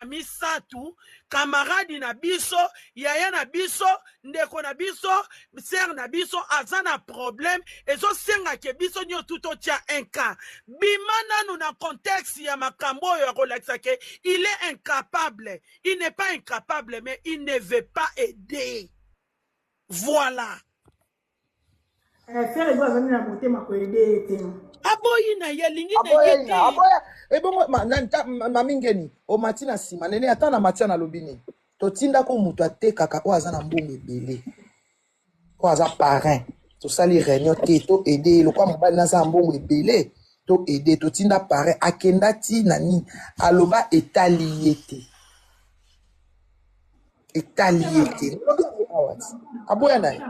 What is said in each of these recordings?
Misatu, camarade na biso, yaya na biso, ndeko na biso, sœur na biso aza na problème, ezosenga ke biso nyoso totia un cas. Bima nanu na contexte ya makambo oyo ya kolakisa ke il est incapable. Il n'est pas incapable, mais il ne veut pas aider. Voilà. Eh, Ferre Gola azali na motema koaider ye te. Aboyi na ye, alingi na ye te. Aboya ebongo mami ngeni omati na nsima nene ata na matia nalobi nini, totindako moto atekaka oyo aza na mbongo ebele, oyo aza parrain, tosali réunion te to aide ye lokwa mobali naza na mbongo ebele, to aide, totinda parrain, akenda ti na nini, aloba etali ye te, etali ye te. Awa aboya na ye.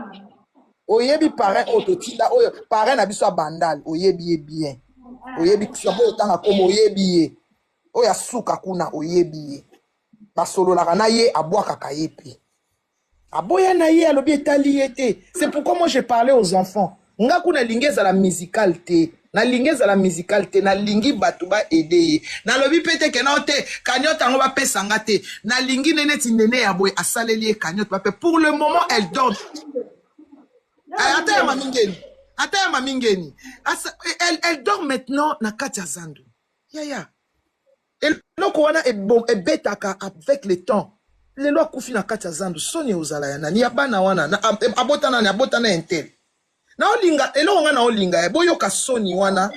Oyebi parrain oyo totinda, oyo parrain na biso ya Bandal, oyebi ye bien, oyebi oyo otanga komo, oyebi ye, oyo asuka kuna, oyebi ye, basololaka na ye, abwakaka ye mpe aboya na ye, alobi etali ye te. C'est pourquoi moi je parlais aux enfants. Nga kuna nalingi ezala musical te, nalingi ezala musical te, nalingi bato baaider ye. Nalobi mpe te kena te cagnotte yango bapesa nga te, nalingi nde neti nene ya boye asaleli ye cagnotte bape. Pour le moment elle dort. Ata ya mami ngeni, ata ya mami ngeni, elle dort maintenant na kati ya zandu. Yaya, eloko wana ebetaka avec le temps. Lelo akufi na kati ya zandu, soni ozala ya nani, ya bana wana abota nani, abota na intel. Naolinga eloko nga naolinga ya boyoka soni wana,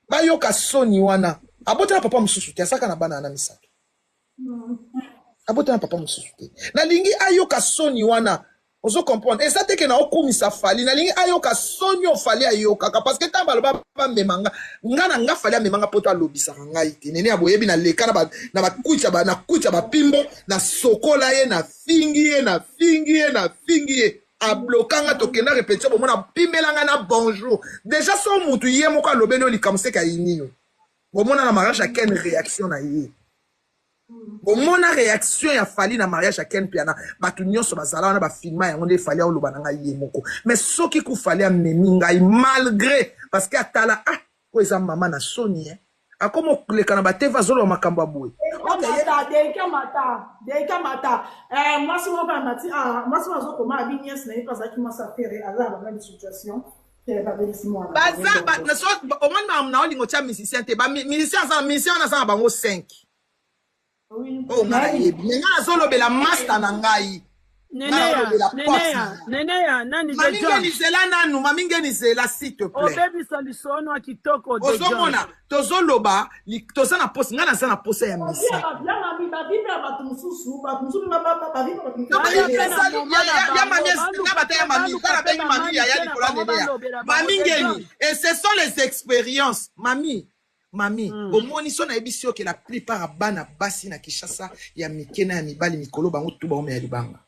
bayoka soni wana. Abota na papa mosusu te, azalaka na bana wana misato, abota na papa mosusu te. Nalingi ayoka soni wana, ozo comprendre? Eza te ke na okumisa Fally, nalingi ayoka soni oyo Fally ayokaka, parce que ntango baloba bamema nga, nga na nga Fally amema nga poto, alobisaka ngai te. Nene ya boyebi, naleka na bakwiti na kwiti ya bapimbo, nasokola ye, nafingi ye, nafingi ye, nafingi ye, ablokanga. Tokenda répétition, bomona apimelanga na bonjour déjà. So mutu ye moko alobeli oyo likambo seke ayini yo. Bomona na mariage ya Ken, réaction na ye, bomona réaction ya Fally na mariage ya Ken Piana, bato nyonso bazala wana, bafilma yango nde Fally aoloba na ngai ye moko. Mais soki ku Fally amemi ngai malgré, parce que atala, ah, oyo eza mama na soni, eh. Akoma koleka na batv, azoloba makambo ya boye. Delka mata, Delka mata, mwasi moko amati, mwasi moko azokoma abi nièce na ye mpe azalaki mwasi a Ferre, aza na bamême situation. Baza omoni makambo na olingo tia musicien te, musicien aza, musicien wana aza na bango 5 oyo nga nayebi, me nga nazolobela master na ngai. Neneya, Neneya, nani? Mami Ngeni, zela nanu, mami Ngeni, zela s'il te plaît. Obebisa lisono ya kitoko. Ozomona, tozoloba, toza na posa, ngai naza na posa ya musicien. Bato mosusu Ya mami, nga nabengi mami yaya likolo ya Neneya, mami Ngeni, et ce sont les expériences, mami. Mami, omoni so nayebisi yo ke la plupart ya bana basi na Kinshasa, ya mike na ya mibali mikolo, bango tu baomela libanga.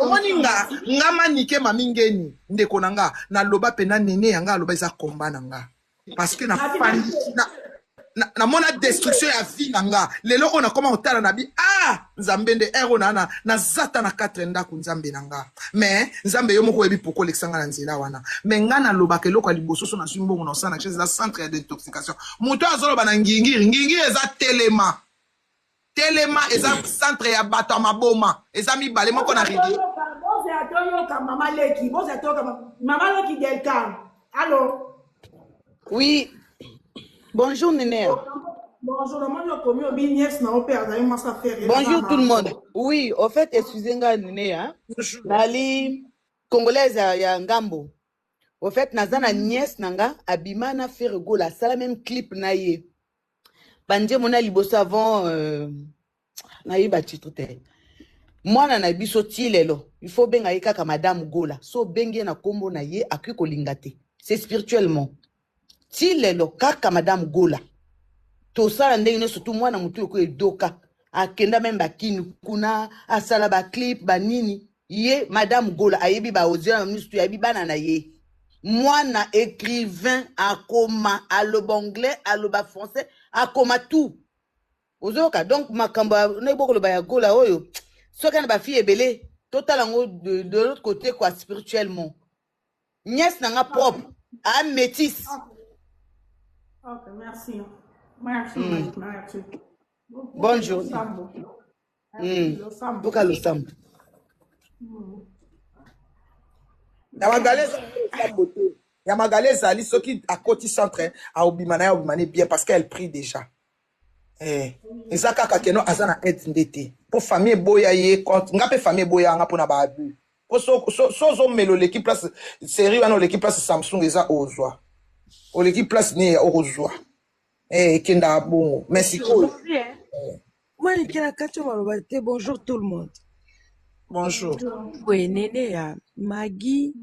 Omoni nga, nga manike, mami Ngeni, ndeko na nga, naloba mpe na nene ya nga, aloba eza komba na nga, parce que nafandi namona destruction ya vie na nga. Lelo oyo nakoma kotala na bi, ah, Nzambe nde ere oyo na nazata na 4 ndako, Nzambe na nga. Mais Nzambe yo moko oyebi pourquoi olekisa nga na nzela wana. Mais nga nalobaka eloko ya liboso, so nazwi mbongo na osala na eza centre ya déintoxication. Moto oyo azoloba na ngingiri, ngingiri eza telema telema, eza centre ya bato ya maboma, eza mibale, moko na ridi. Bozela toyoka mama leki, bozela toyoka mama leki Delka. Allo? Oui. Bonjour Néné. Bonjour, namoni okomi, obi nièce na yo mpe azali mwasi a Ferre. Bonjour tout le monde. Oui, au fait, excusez-moi Néné, hein. Nali congolaise ya ngambo. Au fait, naza na nièce na nga abima na Ferre Gola, asala même clip na ye. Banzembo na liboso avant nayeba titre te. Mwana na biso ti lelo il faut benga ye kaka madame Gola. So obengi ye na nkombo na ye, akoki kolinga te. C'est spirituellement. Ti lelo kaka madame Gola. Tosala ndenge nyonso tu, mwana motu eko edoka, akenda même bakini kuna, asala baclip banini, ye madame Gola ayebi baaudio na misu, ayebi bana na ye. Mwana écrivain, akoma, aloba anglais, aloba français, akoma tout. Ozoyoka? Donc makambo ndenge bokoloba ya Gola oyo, soki na bafille ebele, totala yango de l'autre côté quoi, spirituellement. Nièce na nga propre a métisse. Ok, merci. Merci, merci. Bonne journée. Toka losambo. Ya Magali eza losambo te. Ya Magali ezali soki akoti centre aobima na ye, aobima ne bien parce qu'elle prie déjà. Eh, eza kaka keno aza na aide nde te mpo famille eboya ye contre nga mpe famille eboya nga mpona ba abus mpo so ozomela oleki place série wana, oleki place Samsung eza ozwa, oleki place nini okozwa. Eh, ekendaka bongo, mais sikoyo Manike na kati maloba te. Bonjour tout le monde. Bonjour. Boye nene ya Magi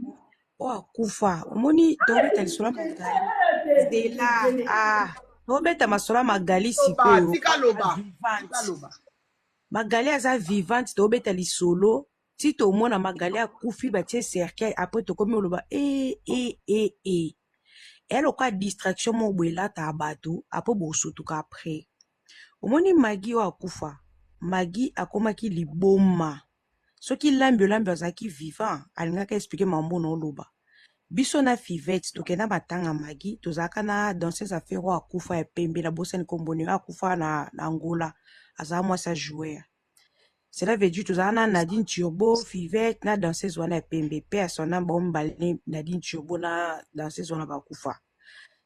oyo akufa, omoni tobeta lisolo ya Magali zela. Ah, tobeta masolo ya Magali sikoyo. Tika loba. Vivante. Tika loba. Magali aza vivante, tobeta lisolo ti tomona Magali akufi, batie cercueil, après tokomi oloba e e e e eya lokola distraction moko boye elataka bato, après bosutuka. Après omoni Magi oyo akufa, Magi akomaki liboma. Soki Lambi Olambi azalaki vivant, alingaki expliquer mambo na oloba. Biso na Fivete tokenda matanga Magi, tozalaka na danseuse affaire oyo akufa ya pembe, nabosani nkombo oyo akufa na Angola, azala mwasi ya joueur. Cela veut dire tozala na Nadine Turbo, Fivete na danseuse wana ya pembe pe ya sona, bango mibale, Nadine Turbo na danseuse wana bakufa.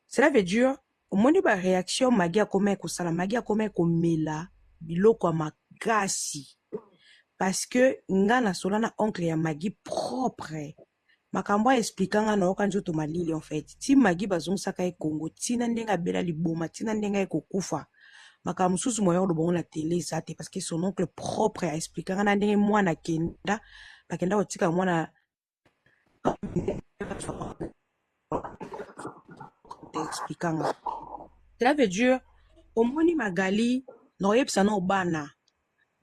Cela veut dire omoni baréaction Magi akomaki kosala, Magi akomaki komela biloko ya makasi, parce que nga nasola na oncle ya Magi propre, makambo aexplika nga, nayoka nzoto malili. En fait, ti Magi bazongisaka ye Kongo, ntina ndenge abela liboma, ntina ndenge aye kokufa, makambo mosusu moya koloba ngo na tele eza te, parce que son oncle propre aexplika nga na ndenge mwana akenda, bakenda kotika mwana, explika nga. Cela veut dire omoni Magali na oyebisa na bana,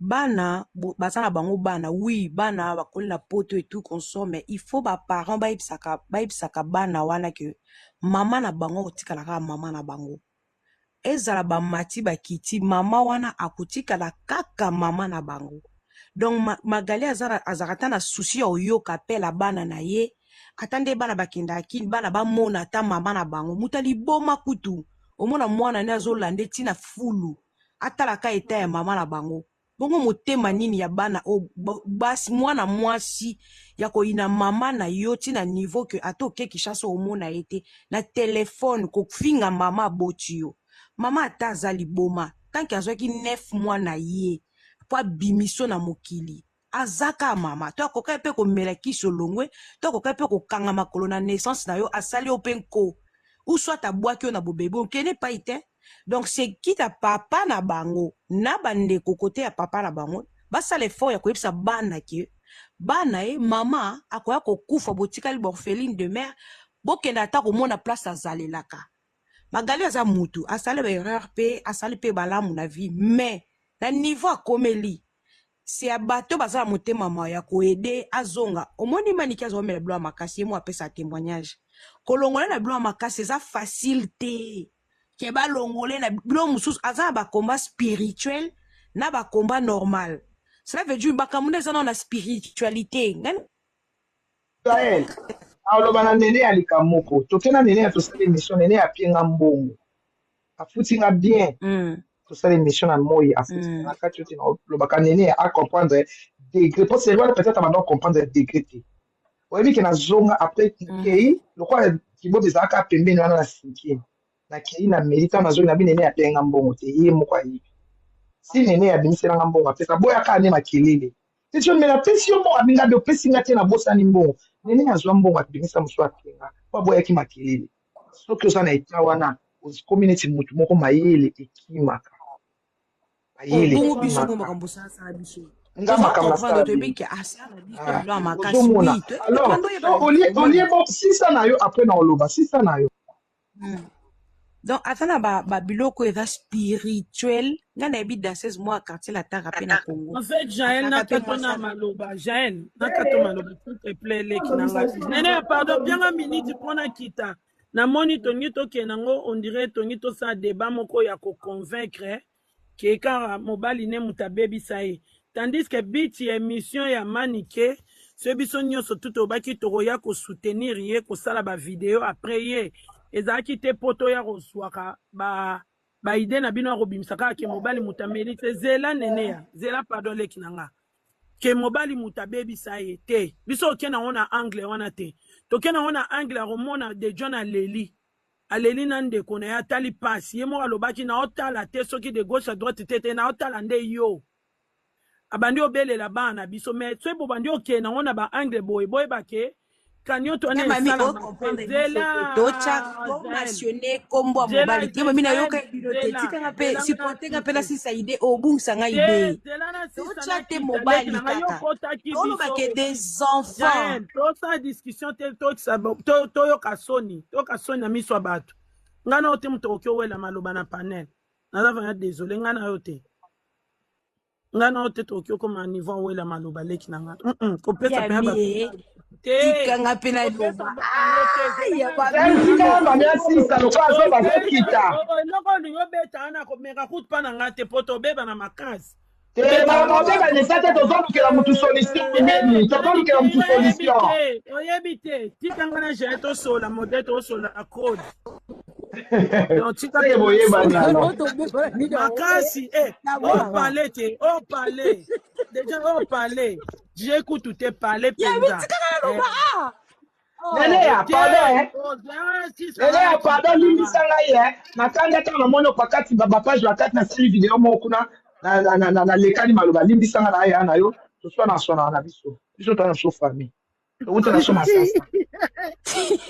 bana baza na bango bana, oui, bana bakoli na poto et tout consort, mais il faut baparent bayebisaka bana wana ke mama na bango akotikala kaka mama na bango. Ezala bamati bakiti, mama wana akotikala kaka mama na bango. Donc Magali azalaka ata na souci ya koyoka appel bana na ye, ata nde bana bakendaka kini, bana bamona ata mama na bango. Moto aliboma kutu omona mwana ne azolanda ntina fulu, atalaka eta ya mama na bango bongo. Motema nini ya bana oyo, basi, mwana mwasi ya koyina mama na yo ntina niveau ke ata oke Kinshasa omona ye te na telefone, kofinga mama aboti yo? Mama ata aza liboma, tant que azwaki 9 mois na ye po abimiso na mokili, aza kaka mama. To akokaki mpe komela kisi olongwe, to akokaki mpe kokanga makolo na naissance na yo, asali yo mpe nko, ou soit abwaki yo na bobebe, okende epai te. Donc c'est kita papa na bango na bandeko kote ya papa na bango basala effort ya koyebisa bana ke bana ye mama akoya kokufa, botikali baorpheline de mère, bokende ata komona place azalelaka. Magali aza mutu asali baerreur mpe asali mpe balamu na vie, mais na niveau akomeli, se ya bato baza na motema mawa ya koaider azonga. Omoni Maniki azomela biloko ya makasi, ye mo apesa témoignage. Kolongola na biloko ya makasi eza facile te, ke balongole na biloko mosusu. Aza na bacombat spirituel na bacombat normal. Cela veut dire makambo nde eza nao na spiritualité. Ngai Israel aloba na nene ya likambo moko. Toke na nene ya, tosala émission, nene apienga mbongo, afuti nga bien. Tosala émission na moi, afuti nga na kati oyo te. Olobaka nene acomprendre degré mpo seri wana, peut-être abanda comprendre degré te. Oyebi ke nazonga après, nakei lokola kibobe ezalaka pembeni wana na cinquième, nakei na meli. Ntango nazongi, nabi nene apenga mbongo te, ye moko ayebi. Si nene abimiselanga mbongo, apesa, boyaka ne makelele te. So me napesi yo mbongo, abinga be opesi nga te, nabosani mbongo. Nene azwa mbongo, abimisa mosu, apenga po aboyaki makelele. Soki oza na eta wana, okomi neti motu moko, mayele ekimaka, mayele Bongo biso mo ekimaka. Makambo osalasala biso Nga makambo toza nasala toyebi bino ke asala biso Ah, bilo ya makasi. ozomona. Oui. Alors so olie bo sisa na yo, après na oloba sisa na yo. Donc ata na babiloko eza spirituel, ngai nayebi danseuse moko ya Quartier Lataka mpe na Congo. En fait, Jaël, Azalaka mpe nakato mwasi na maloba. Jaël, nakato maloba, s'il te plaît, leki na ngai. Nene, pardon, bianga minute mpona kita. Namoni tongi tokende yango, on dirait tongi tosala débat moko ya koconvaincre ke kaka mobali ne moto abebisa ye. Tandis que but ya émission ya Manike, so biso nyonso tu tobaki tokoya kosoutenir ye, kosala bavideo après ye, ezalaki te mpo toya kozwaka ba Ba idée na bino ya kobimisa kaka ke mobali moto ameli te. Zela neneya, zela pardon leki na nga. Ke mobali moto abebisa ye te. Biso oke nango na angle wana te. Toke nango na angle ya komona de John aleli. Aleli na ndeko na ye atali pasi. Ye moko alobaki na otala te soki de gauche à droite te te na otala nde yo. Abandi obelela bana na biso mais soki bobandi okende nango na ba angle boye boyeba ke cagnotte wana Ya mami esalama te. ocomprendre biso te Zela totya Jael. tomentionne nkombo ya Zela mobali te mami Jael nayoka bino te zela tikanga mpe zela nga supporte nga mpe nasisi. nasisa ide obungisa nga Te ide zela nasisa totya te nakita leki mobali na ngai yo kaka okotaki biso. tolobake des enfants. Jael tosala discussion te tokisa toyoka soni toyoka soni na miso ya bato. Ngai na yo te moto okoki owela maloba na panel. Naza vraiment désolé ngai na yo te. Ngai na yo te tokoki okoma niveau awela maloba leki na ngai. Kopesa Ya mpenza bato mie te. tikanga mpe Kopesa naloba bango te zela ya nga Jael bamilo tika mami asisa lokola azoba azokita. Eloko olingi obeta wana komeka kutu mpa na ngai te po tobeba na makasi. Te Obeta makambo obebana eza te tozolukela mutu solution nini tozolukela mutu oyebi solution. te oyebi te tika ngai na jael tosola modele tosola code donc tika Seke mpe boyebani nasola alors. Makasi eh opale te opale deja opale je kutu te pale ya mpenza mitikaka naloba ah oh. Neneya te pardon eh. ozasisa Neneya nga pardon nakita na nga limbisa ngai eh. Nakandi ata namoni pakati ba page bakati nasali video moko kuna nalekani maloba limbisa nga na ya na yo toswana swana na biso. Biso toza na biso famille. Touta na biso masasa.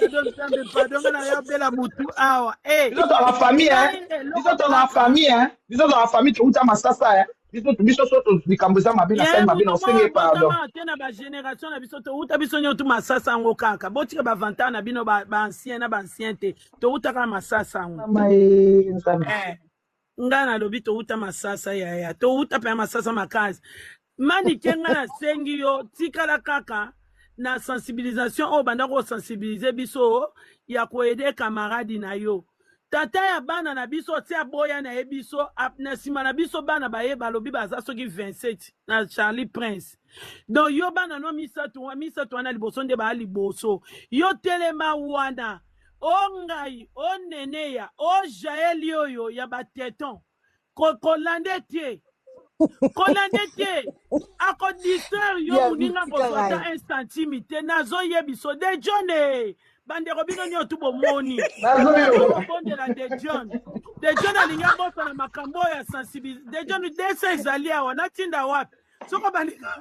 Pardon nzambe pardon nga na yo bela mutu awa eh Biso toza famille eh. ngai Biso eloko toza kaka famille eh. Biso toza famille touta masasa eh. Biso biso so likambo eza mabe ye nasali mabe na mutu moko osenge pardon. abotama te na bagénération na biso touta biso nyonso masasa yango kaka botika bavantard na bino baancien na baancien te touta kaka masasa yango. Mama eh, Nzambe. Eh, ngai nalobi touta masasa yaya touta mpe ya masasa makasi manike ngai nasengi yo tikala kaka na sensibilisation oyo banda kosensibilize biso ya koede kamaradi na yo tata ya bana na biso ti aboya na ye biso na nsima na biso bana baye balobi baza soki 27 na Charlie Prince donc yo bana no misato misato wana liboso nde baa liboso yo telema wana o ngai o neneya o jaeli oyo ya bateton kolande te kolande te akodistraire yo ya moninga mitika kozwa ngai ata un centime te nazoyebiso de john e bandeko bino nyonso tu bomoni Nazoyoka. nazokobondela de john de john alingi abosana makambo oyo ya sensibilise de john dese ezali awa natinda wapi soko balinga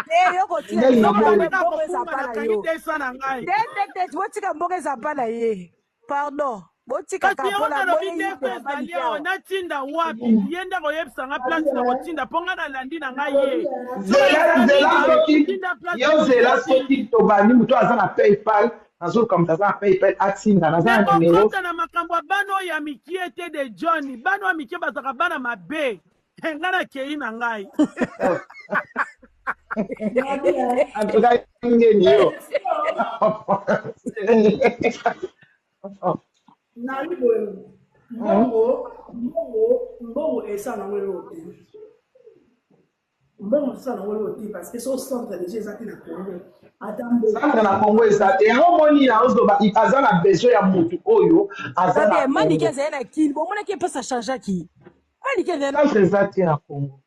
te yo kotika Ngai te soko naboyi. balinga mbongo eza kokumba pa na nakangi yo desa na ngai te te te botika mbongo eza pa na ye pardon botika kasi kaka yango mpo na nalobi boye desa yibela ezali manike awa awa natinda wapi ye nde akoyebisa nga place na kotinda mpo nga nalandi na ngai ye soki Zela ayebisa zela nini soki tinda place yo zela kotinda soki tobandi moto aza na PayPal nazoluka moto aza na PayPal atinda naza me na numero. kokota na makambo ya bana oyo ya mikie te de john bana oyo ya mikie bazalaka bana mabe ngai nakei na ngai En tout cas ngeni yo. Nali boye mbongo mbongo mbongo esala nango eloko te mbongo esala nango eloko te parce que so centre déjà eza te na Congo ata mbongo Centre na Congo eza te yango omoni azoba aza na besoin ya motu oyo aza na Babe, manike Congo. azali na kini bomonaki epesa changeaki manike azali Centre eza te na Congo.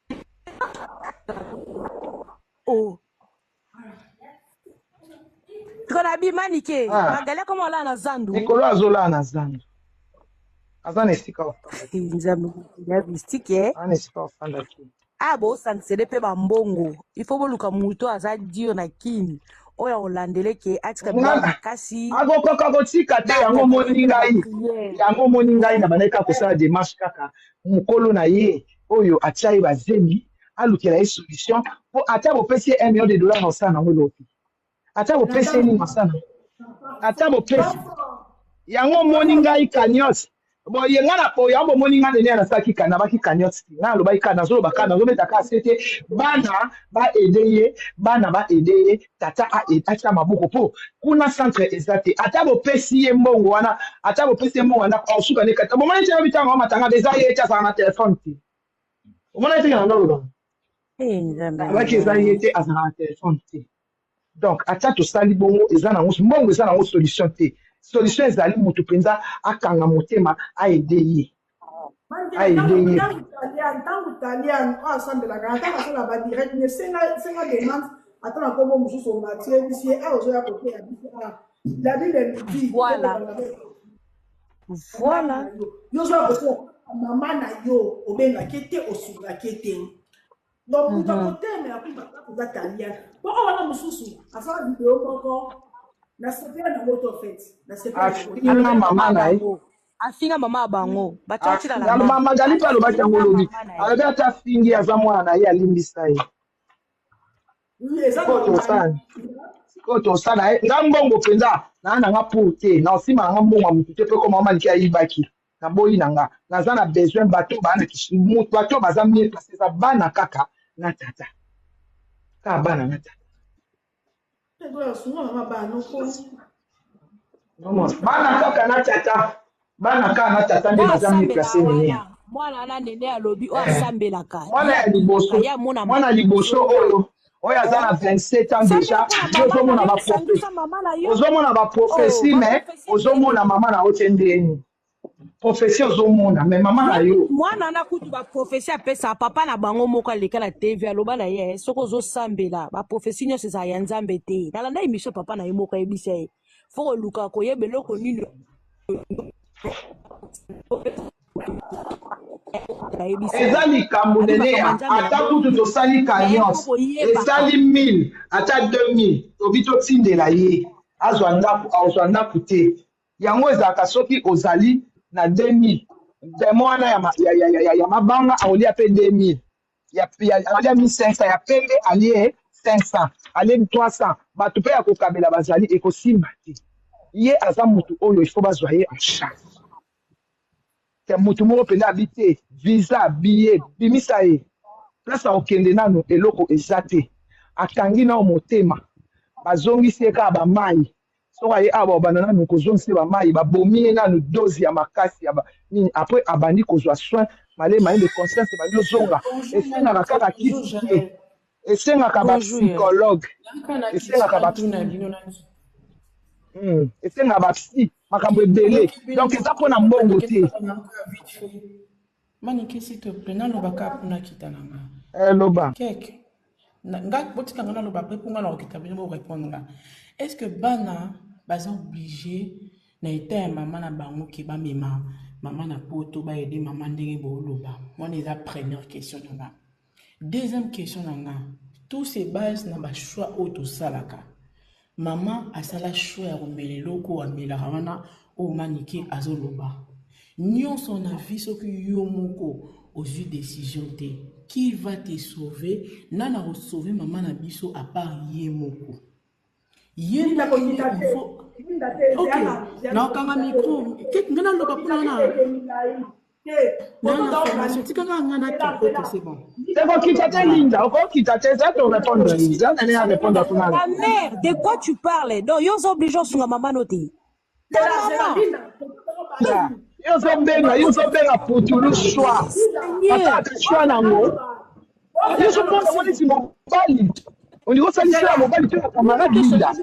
o tiko na bi manike Ah, magali akoma olala na zandu mikolo azolala na zando aza na esika ofanda te nzambe ya mystique eh. aza na esika ofanda te. Ah bosanctionne mpe bambongo il faut boluka moto aza dur na kini oyo akolandele ke atika biloko Nga makasi akokoka kotika te yango baatake omoni mpe na ngai bapriere yango omoni ngai na bandaki kaka kosala démarche kaka mokolo na ye oyo atia ye bazemi alukela ye solution po ata bopesi ye 1 million de dollars osala nango eloko te ata bopesi ye nini osala ata bopesi yango omoni ngai cagnotte boye ngai na po yango bomoni ngai nene nasalaki nabaki cagnotte te ngai nalobaki kaka nazoloba kaka nazobeta kaka se te bana baede ye bana baede ye tata atia maboko po kuna centre eza te ata bopesi ye mbongo wana ata bopesi ye mbongo wana osuka ne kata bomoni te yobi ntango amatanga eza ye te azalaka na telefone te omoni te na ndoloba Eh, nzambe na alobaki eza ye ngai te azalaka na telefone te donc ata tosali bongo eza nango mbongo eza nango solution te. Solution ezali moto mpenza akanga motema aide ye. Aide ye. Ntango Talian oyo asambelaka ata asala ba direct mais senga senga demande ata na kombo mosusu omati yebisi ye awa ozoya koteya biso awa. La Bible nous dit Voilà. Voilà. Yo ozoya koteya mama na yo obengaki te osungaki te. Donc moto akotemela mpe baza Talian. Po oyo wana mosusu asala video moko na sepela nango to fait na sepela nango. Afinga mama na ye. Afinga mama ya bango. Bato batika na mama. Magali mpe alobaki yango lobi. Alobi ata afingi aza mwana na ye alimbisa ye. Sikoyo tosala ye nga mbongo mpenza naa na nga pour te na osima na nga mbongo ya motu te mpe koma manike ayibaki naboyi na nga naza na besoin bato baa na moto bato baza mieux place eza bana kaka na tata kaka bana na tata bana kaka na tata bana kaka na tata nde baza mieux place nene mwana wana nene alobi oyo asambelaka mwana ya liboso mwana liboso oyo oyo aza na 27 ans déjà ozomona ba ozomona ba prophétie mais ozomona mama na yo te ndeni prophétie ozomona mais mama na yo mwana na kutu ba prophétie apesa papa na bango moko aleka na TV aloba na ye soki ozosambela ba prophétie nyonso ezala ya Nzambe te. Nalanda émission papa na ye moko ayebisa ye fo koluka koyeba eloko nini eza likambo nene ata kutu tosali cagnotte esali 1000 ata 2000 tobi totindela ye azwa ndako azwa ndako te yango ezalaka soki ozali na 2000 demo wana ya, ya, ya, ya, ya mabanga akolia mpe 2000 ya, ya, alia 1500 ya pembe alie 500 alie 300 bato mpe ya kokabela bazali ekosimba te ye aza motu oyo il faut bazwa ye en charge te motu moko mpenza abi te visa billet bimisa ye place akokende nanu eloko eza te akangi nao motema bazongisi ye kaka bamai soki aye awa babanda nanu kozongisa ye bamai babomi ye nanu dose ya makasi ya nini après abandi kozwa soin malema ye de conscience ebandi ozonga esengaka kaka kisi te esengaka bapsychologue esengaka bapsy esengaka bapsy makambo ebele donc eza mpona mbongo te. Manike s'il te plaît naloba kaka mpona kita na nga loba keke nga botika nga naloba après mpo nga na kokita bino bo répondre nga. Est-ce que bana baza obligé na état ya mama na bango ke bamema mama na poto baede mama ndenge booloba? Wana eza première question na nga. Deuxième question na nga, tout se base na bachoix oyo tosalaka. Mama asala choix ya komela eloko amelaka wana oyo Manike azoloba. Nyonso na vie soki yo moko ozwi décision te, qui va te sauver? Nana akosauve mama na biso à part ye moko? Ye moko il faut ok naokanga micro nga naloba mpona na na formation tikaka nga na kikoto c'est bon. Okokita te Linda, okokita te, eza to répondre Linda, nani ya répondre kuna. Ta mère, de quoi tu parles? Donc yo oza obligé osunga mama no te. Ta maman. Yo ozobenga, yo ozobenga putulu choix. Asalaka choix nango. Yo ozomona ngo neti mobali. Olingi osalisa ya mobali to ya camarade Linda.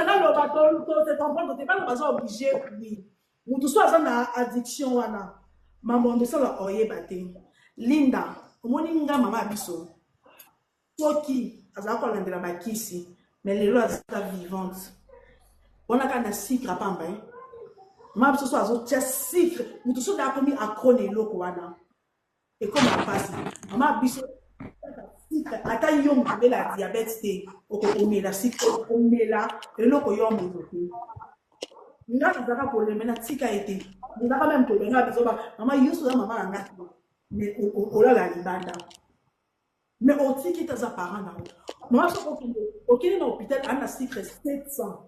Naloba te comprendre te bana baza obligé oui motu so aza na addiction wana mamondo esala oyeba te. Linda omoni nga mama ya biso soki azala kolandela bakisi mais lelo aza vivante wana kaka na sucre apamba mama biso so azotia sucre motu soki akomi accro na eloko wana ekoma mpasi mama biso sucre ata yo moto obela diabète te okokomela sucre okomela eloko yo moto te. Nga nazalaka kolemba na tika ye te nazalaka meme kolenga biso ba mama yo so oza mama na nga te mais olala libanda mais otiki te aza parent na yo mama soki okende okende na hôpital aa na sucre 700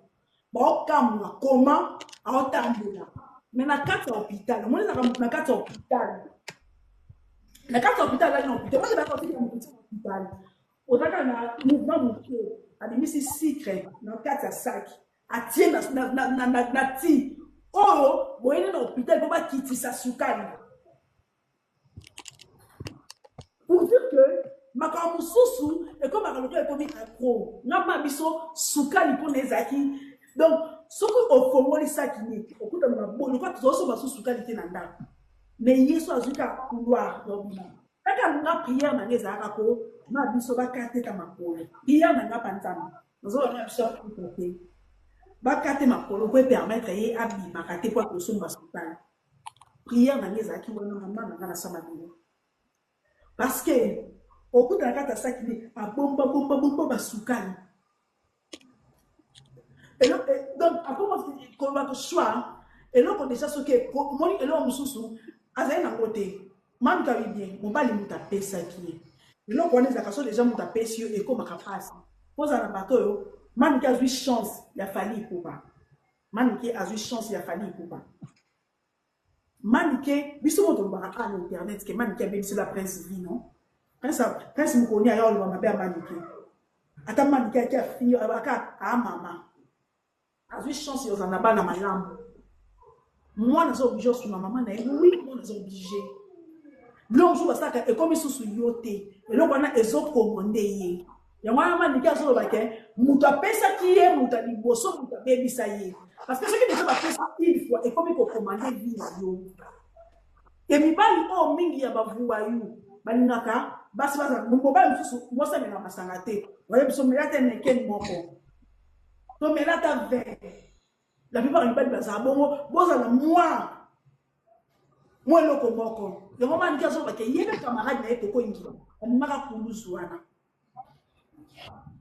baokamwa comment aotambola mais na kati ya hôpital omoni ezalaka na kati ya hôpital na kati ya hôpital azalaki na hôpital omoni ezalaka otiki na moto na hôpital ozalaka na mouvement moke abimisi sucre na kati ya saki atie na ti oyo boyeni na hôpital mpo bakitisa sukali pour dire que Makambo mosusu ekomaka lokola ekomi accro. Nga ma biso sukali mpona ezalaki donc soki ofongoli saki ne okutana na boni lokola tozosomba su sukali te na ndako. Mais ye so azwi kaka couloir ya obima. Kaka nga prière na nga ezalaka ko ma biso bakateta makolo. Prière na nga pa Nzambe. Nazoba ma biso akufa te. Bakate makolo po epermettre ye abimaka te po akosomba sukali. Prière na nga ezalaki wana mama na nga na sama bino. Parce que okuta na kati ya saki ne abomba bomba bomba basukali. Eloko donc akoma koloba ko choix eloko déjà soki omoni eloko mosusu azali nango te manuka bien mobali moto apesaki ye eloko wana ezalaka so déjà moto apesi yo ekomaka mpasi kozala na bato oyo manuka azwi chance ya Fally Ipupa. Manuke azwi chance ya Fally Ipupa. Manike biso moko tolobaka awa na internet ke Manike abebisela Prince vie non? Prince Prince mokoni aya oloba mabe ya Manike. Ata Manike aki afingi aka a mama. Azwi chance ya ozala na bana malamu. Mwana aza oblige osunga mama na ye. Oui, mwana aza oblige. Biloko mosusu basalaka ekomi susu yo te. Eloko wana ezokomande ye. Yango wana Manike azoloba ke moto apesaki ye moto ya liboso moto abebisa ye. Parce que soki deja bapesi une fois ekomi kokomande vie na yo. E mibali oyo mingi ya bavuwayu balingaka basi bazala mobali mosusu mwasi amelaka masanga te. Oyebi biso mela ata neken moko. To mela ata verre. La plupart ya mibali bazala bongo bozala mwa mwa eloko moko. Yango Manike azoloba ke ye na camarade na ye Koko Ingila amemaka kuluzu wana.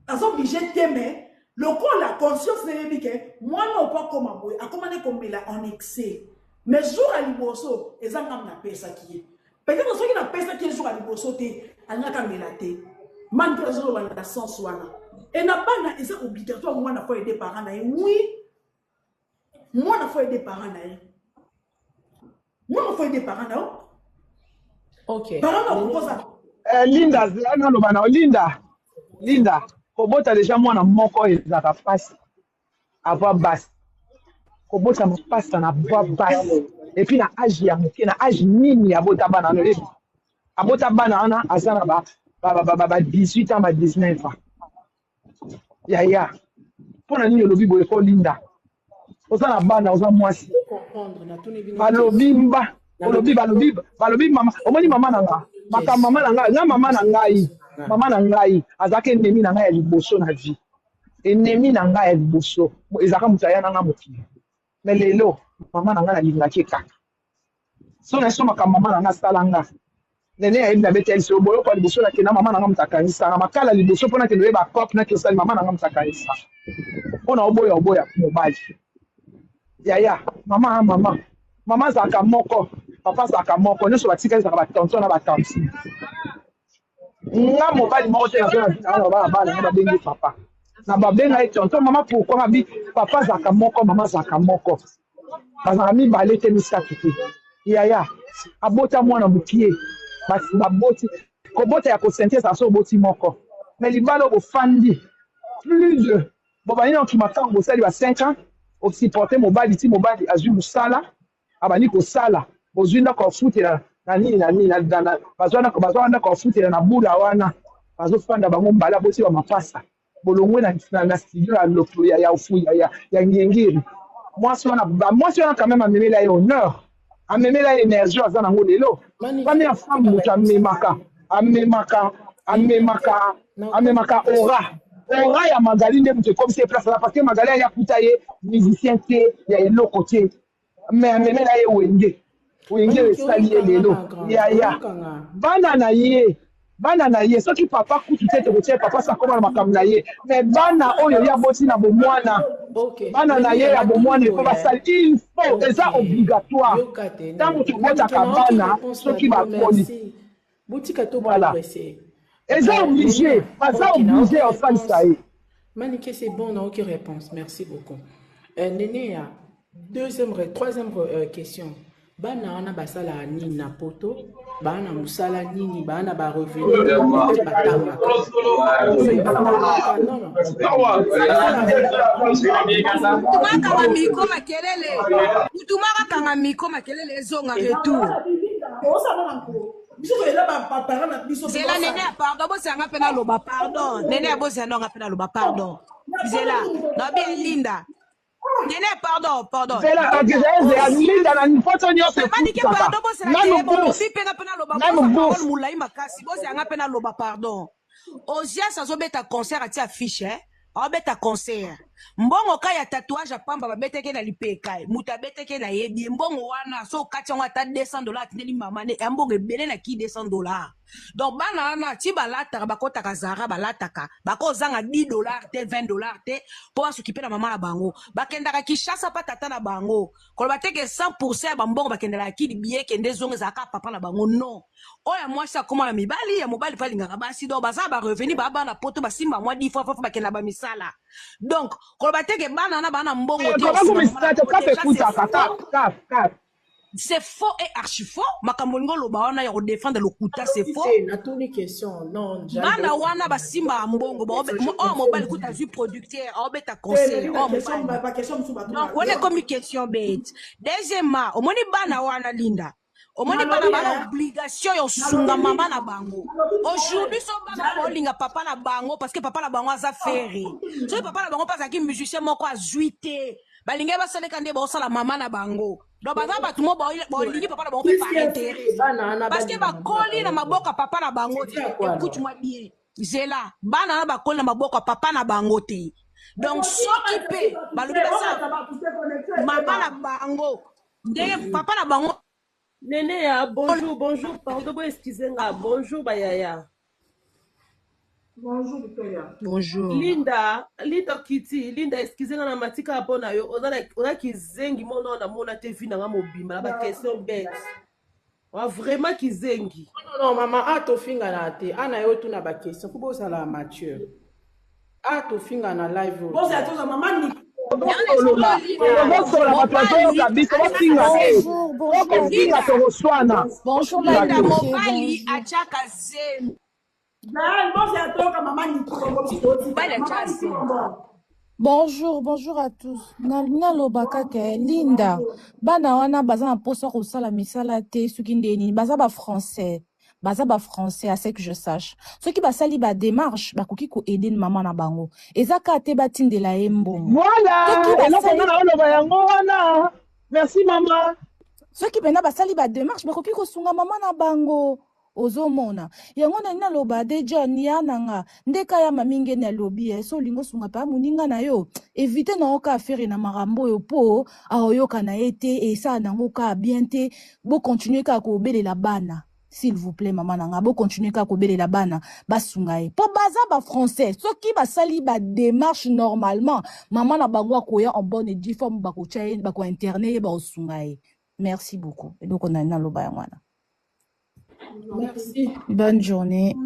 Aza obligé te mais lokola conscience na yebi ke mwana oyo po akoma boye akoma nde komela en excès. Mais jour ya liboso eza nga napesaki ye. Peut-être soki napesaki ye jour ya liboso te alingaka amela te. Manike azoloba na sens wana. Et na bana eza obligatoire mwana faut aider parents na ye. Oui, mwana faut aider parents na ye. Mwana faut aider parents na yo. Ok. Parents na kokoza. Linda, zela naloba na yo. Linda, Linda, kobota deja mwana moko ezalaka mpasi avoir basi. Kobota mapasa na avoir basi. Et puis na age ya moke, na age nini abota bana wana oyebi? Abota bana wana aza na ba ba ba ba, ba 18 ans ba 19 ans. Yaya, mpona nini olobi boye ko Linda? Oza na bana, oza mwasi. Comprendre, natuni bino Balobi mba, olobi balobi balobi mama, omoni mama na nga, makambo mama na nga, nga mama na ngai, mama na ngai azalaka ennemi na ngai ya liboso na vie. Ennemi na ngai ya liboso, ezalaka moto aya na nga mokili. Mais lelo mama na ngai nalingaki ye kaka. So na so makambo mama na nga asala nga. Nene ayebi na beta liso boyoko ya liboso nakenda mama na nga moto akangisaka makala liboso mpo nakende oyeba cop nake osali mama na nga moto akangisaka mpo na oboya oboya mobali. Yaya mama mama mama azalaka moko papa azalaka moko nyonso batikali ezalaka ba tonton na ba tantine. Nga mobali moko te nazo na vie na nga bana bana nga babengi papa na babenga ye tonton mama pourquoi ngabi papa azalaka moko mama azalaka moko bazalaka mibale te misato te. Yaya abota mwana mokie baboti kobota ya kosente ezala so oboti moko mais libala oyo bofandi plus de bobandi na okima ntango bosali ba 5 ans osupporte mobali ti mobali azwi mosala abandi kosala bozwi ndako ya kofutela na nini na nini bazwa ndako ya kofutela na bula wana bazofanda bango mbala boti ba mapasa bolongwe na, na, na studio ya lopo ya, ya, ya, ya, ya ngengiri mwasi wana ba mwasi wana quand même amemela ye honneur amemela ye énergie aza nango lelo première femme moto amemaka amemaka amemaka amemaka aura aura ya Magali nde moto ekomisi ye place wana parce que Magali aya kuta ye musicien te ya eloko te mais amemela ye wenge wenge esali ye lelo yaya bana na ye bana na ye soki papa kutu te tokotia papa sakoma na makambo na ye mais bana oyo ye aboti na bomwana bana na ye ya bomwana il faut basali il faut eza obligatoire ntango tobotaka bana soki bakoli botika to voilà progresser. Eza obligé baza obligé ya kosalisa ye. Manike c'est bon naoki réponse merci beaucoup. Neneya deuxième troisième question bana wana basalaka nini na poto baa na mosala nini baa na ba revenu nini mpe batangaka non non Mutu akanga micro makelele. Mutu akanga micro makelele ezonga retour. Biso toyela baparent na biso. Zela nene ya pardon, bosela nga mpe naloba pardon. Nene ya bosela nga mpe naloba pardon. Zela, nabi Linda. Nene pardon, pardon. Zela Linda, zela Linda na poto nyonso Manike efutaka. pardon, bosela Nanu te bourse. bolobi mpe nga mpe naloba Nanu boza parole bourse. molai makasi. Bosela nga mpe naloba pardon. Ozias azobeta concert atia affiche eh? Aobeta concert. Mbongo ka ya tatouage ya pamba babetaki na lipeka. Moto abetaki na yebi ye. Mbongo wana so okati yango ata $200 atindeli mama ne ya mbongo ebele na ki $200. Donc bana wana ti balataka bakotaka Zara balataka bakozanga $10 te $20 te mpo basokipe na mama na bango. Bakendaka Kinshasa pa tata na bango. Koloba te ke 100% ya bambongo bakendelaka kili billet kende zonga ezalaka papa na bango non. Oyo ya mwasi akoma na mibali ya mobali mpe alingaka basi donc baza ba revenu ba bana poto basimba mwa 10 fois fois bakenda ba misala. Donc koloba te ke bana wana bana mbongo te Koma osunga mama na komisala te bango kaka déjà c'est efutaka faux. kaka kaka kaka. C'est faux et archi faux. Makambo olingi oloba wana ya kodefendre lokuta c'est faux. Te, natuni question non Bana wana basimba mbongo oyo mobali kuta azwi producteur aobeta concert oyo mobali. Baquestion mosusu Donc wana ekomi question bete. Deuxièmement, omoni bana wana Linda. Omoni bana Nalobi, bana eh. obligation ya osunga Nalobi, mama na bango. Nalobi, Aujourd'hui so bana Jared. baolinga papa na bango parce que papa na bango aza ferre. Soki papa na bango mpe azalaki musicien moko azwi te. Balingi basaleka nde baosala mama na bango. Donc baza bato mo baolingi papa na bango mpe par intérêt. Bana wana Parce que balinga mama na bakoli na bango. maboko ya papa na bango te. C'est quoi alors? Écoute-moi bien. Zela, bana na bakoli na maboko ya papa na bango te. Donc soki mpe balobi basala mama na bango ndenge papa na bango. Nene ya bonjour, bonjour, pardon, bo excusez nga, bonjour bayaya. Bonjour Victoria. Bonjour. Linda, Linda Kitty, Linda excusez nga na matika po na yo, oza na oza kizengi mona na mona te vi na nga mobimba na ba question bête. Wa vraiment kizengi. Non, non, mama, a tofinga na te. Ana yo tuna ba question. Faut bozala mature. A tofinga na live oyo. Bozala toza mama Niki. Tozosolola tozosolola bato bazoyoka biso bofinga te. Bonjour, bonjour à Okofinga tous. tokoswana. Bonjour la Linda Nike, mobali bonjour. atiaka zemi. Jael, bozala toyoka mama Niki bongo biso totika. Mobali Mama atiaka Niki zemi. bongo. Bonjour, bonjour à tous. Naloba kaka eh, Linda, bana wana baza na mposa kosala misala te soki nde nini, baza ba français. Baza ba français à ce que je sache. Soki basali ba démarche, bakoki ko aider mama na bango. Eza kaka te batindela ye mbongo. Voilà, Soki eloko basali nga na oloba yango wana. Merci mama. Soki mpena basali ba démarche, bakoki kosunga mama na bango. Ozomona yango nani naloba de John ya nanga ndeka ya mami ngeni alobi eh, so olingi osunga mpe moninga na yo évite na oka affaire na makambo oyo po aoyoka na ye te esala nango ka bien te. Bocontinue kaka kobelela bana s'il vous plaît mama nanga, bocontinue kaka kobelela bana basunga ye po baza ba français. Soki basali ba démarche normalement, mama na bango akoya en bonne et due forme, bakotia ye, bakointerne ye, bakosunga ye. Merci beaucoup, eloko nani naloba yango wana. Merci. Bonne journée.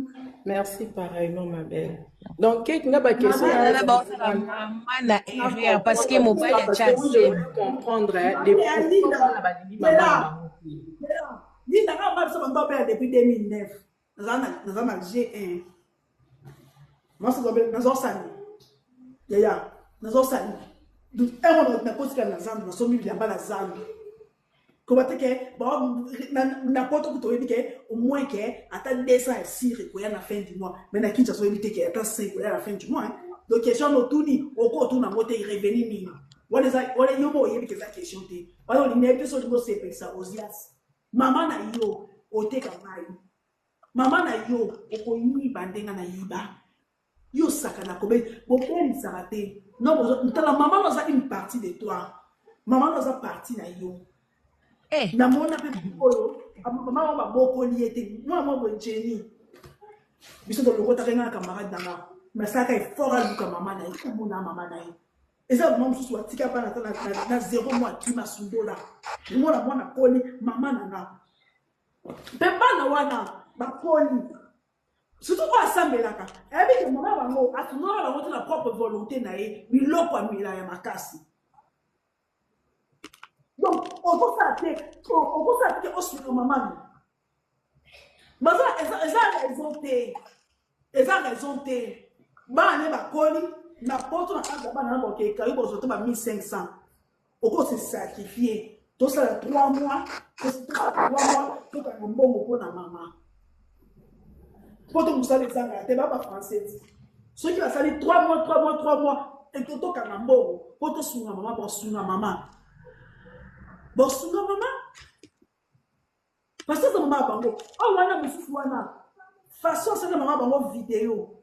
Merci pareillement, ma belle. Donc, Kate, nga ba question Bana na na baosala mama na erreur parce que comprendre mobali ça, parce atia que moi, je zemi. voulais comprendre hein, de Mami ya pourquoi Linda. bana balingi mama na Zela. bango te. Zela. Linda nga mama biso bando obela depuis 2009. Naza na G1. Mwasi nazosali. Yaya, nazosali. Donc un nakotika na zandu, nasombi bilamba na zandu. Koba te ke na poto kutu oyebi ke au moins ke ata 200 ya sire ekoya na fin du mois, mais na Kinshasa oyebi te ke ata 5 ekoya na fin du mois hein. Donc question wana otuni oko otuna yango te revenu nini wana eza wana yo mo oyebi ke eza question te wana olingi nayebi te so olingi osepelisa Ozias. Mama na yo oteka ngai, mama na yo okoyiba ndenge nayiba yo osakana kobe bobelisaka te non tala mama no aza une partie de toi, mama no aza partie na yo. Eh, namona mpe oyo mama oyo babokoli ye te mwana moko boye Jenny biso tolokotaka nga na camarade na nga mais asalaka effort aluka mama na ye komona mama na ye. Eza mama mosusu atika bana ata na zéro mois akima sundola mwana mwana akoli mama na nga mpe bana wana bakoli surtout oyo asambelaka ayebi ke mama bango asundolaka bango te na propre volonté na ye biloko amela ya makasi. Donc okosala te okosala te osunga mama no baza eza raison te, eza raison te. Bana ne bakoli na poto na kati ya bana na bokeka yo bozwa to ba 1500 oko se sacrifier tosala 3 mois, tosala 3 mois tokanga mbongo mpona mama. Mpo to mosala ezangaka te, ba ba français ti. Soki basali 3 mois, 3 mois, 3 mois, tokanga mbongo mpo tosunga mama, bosunga mama. Bosunga mama. Parce que eza mama ya bango. Oyo wana mosusu wana, façon asala mama bango video.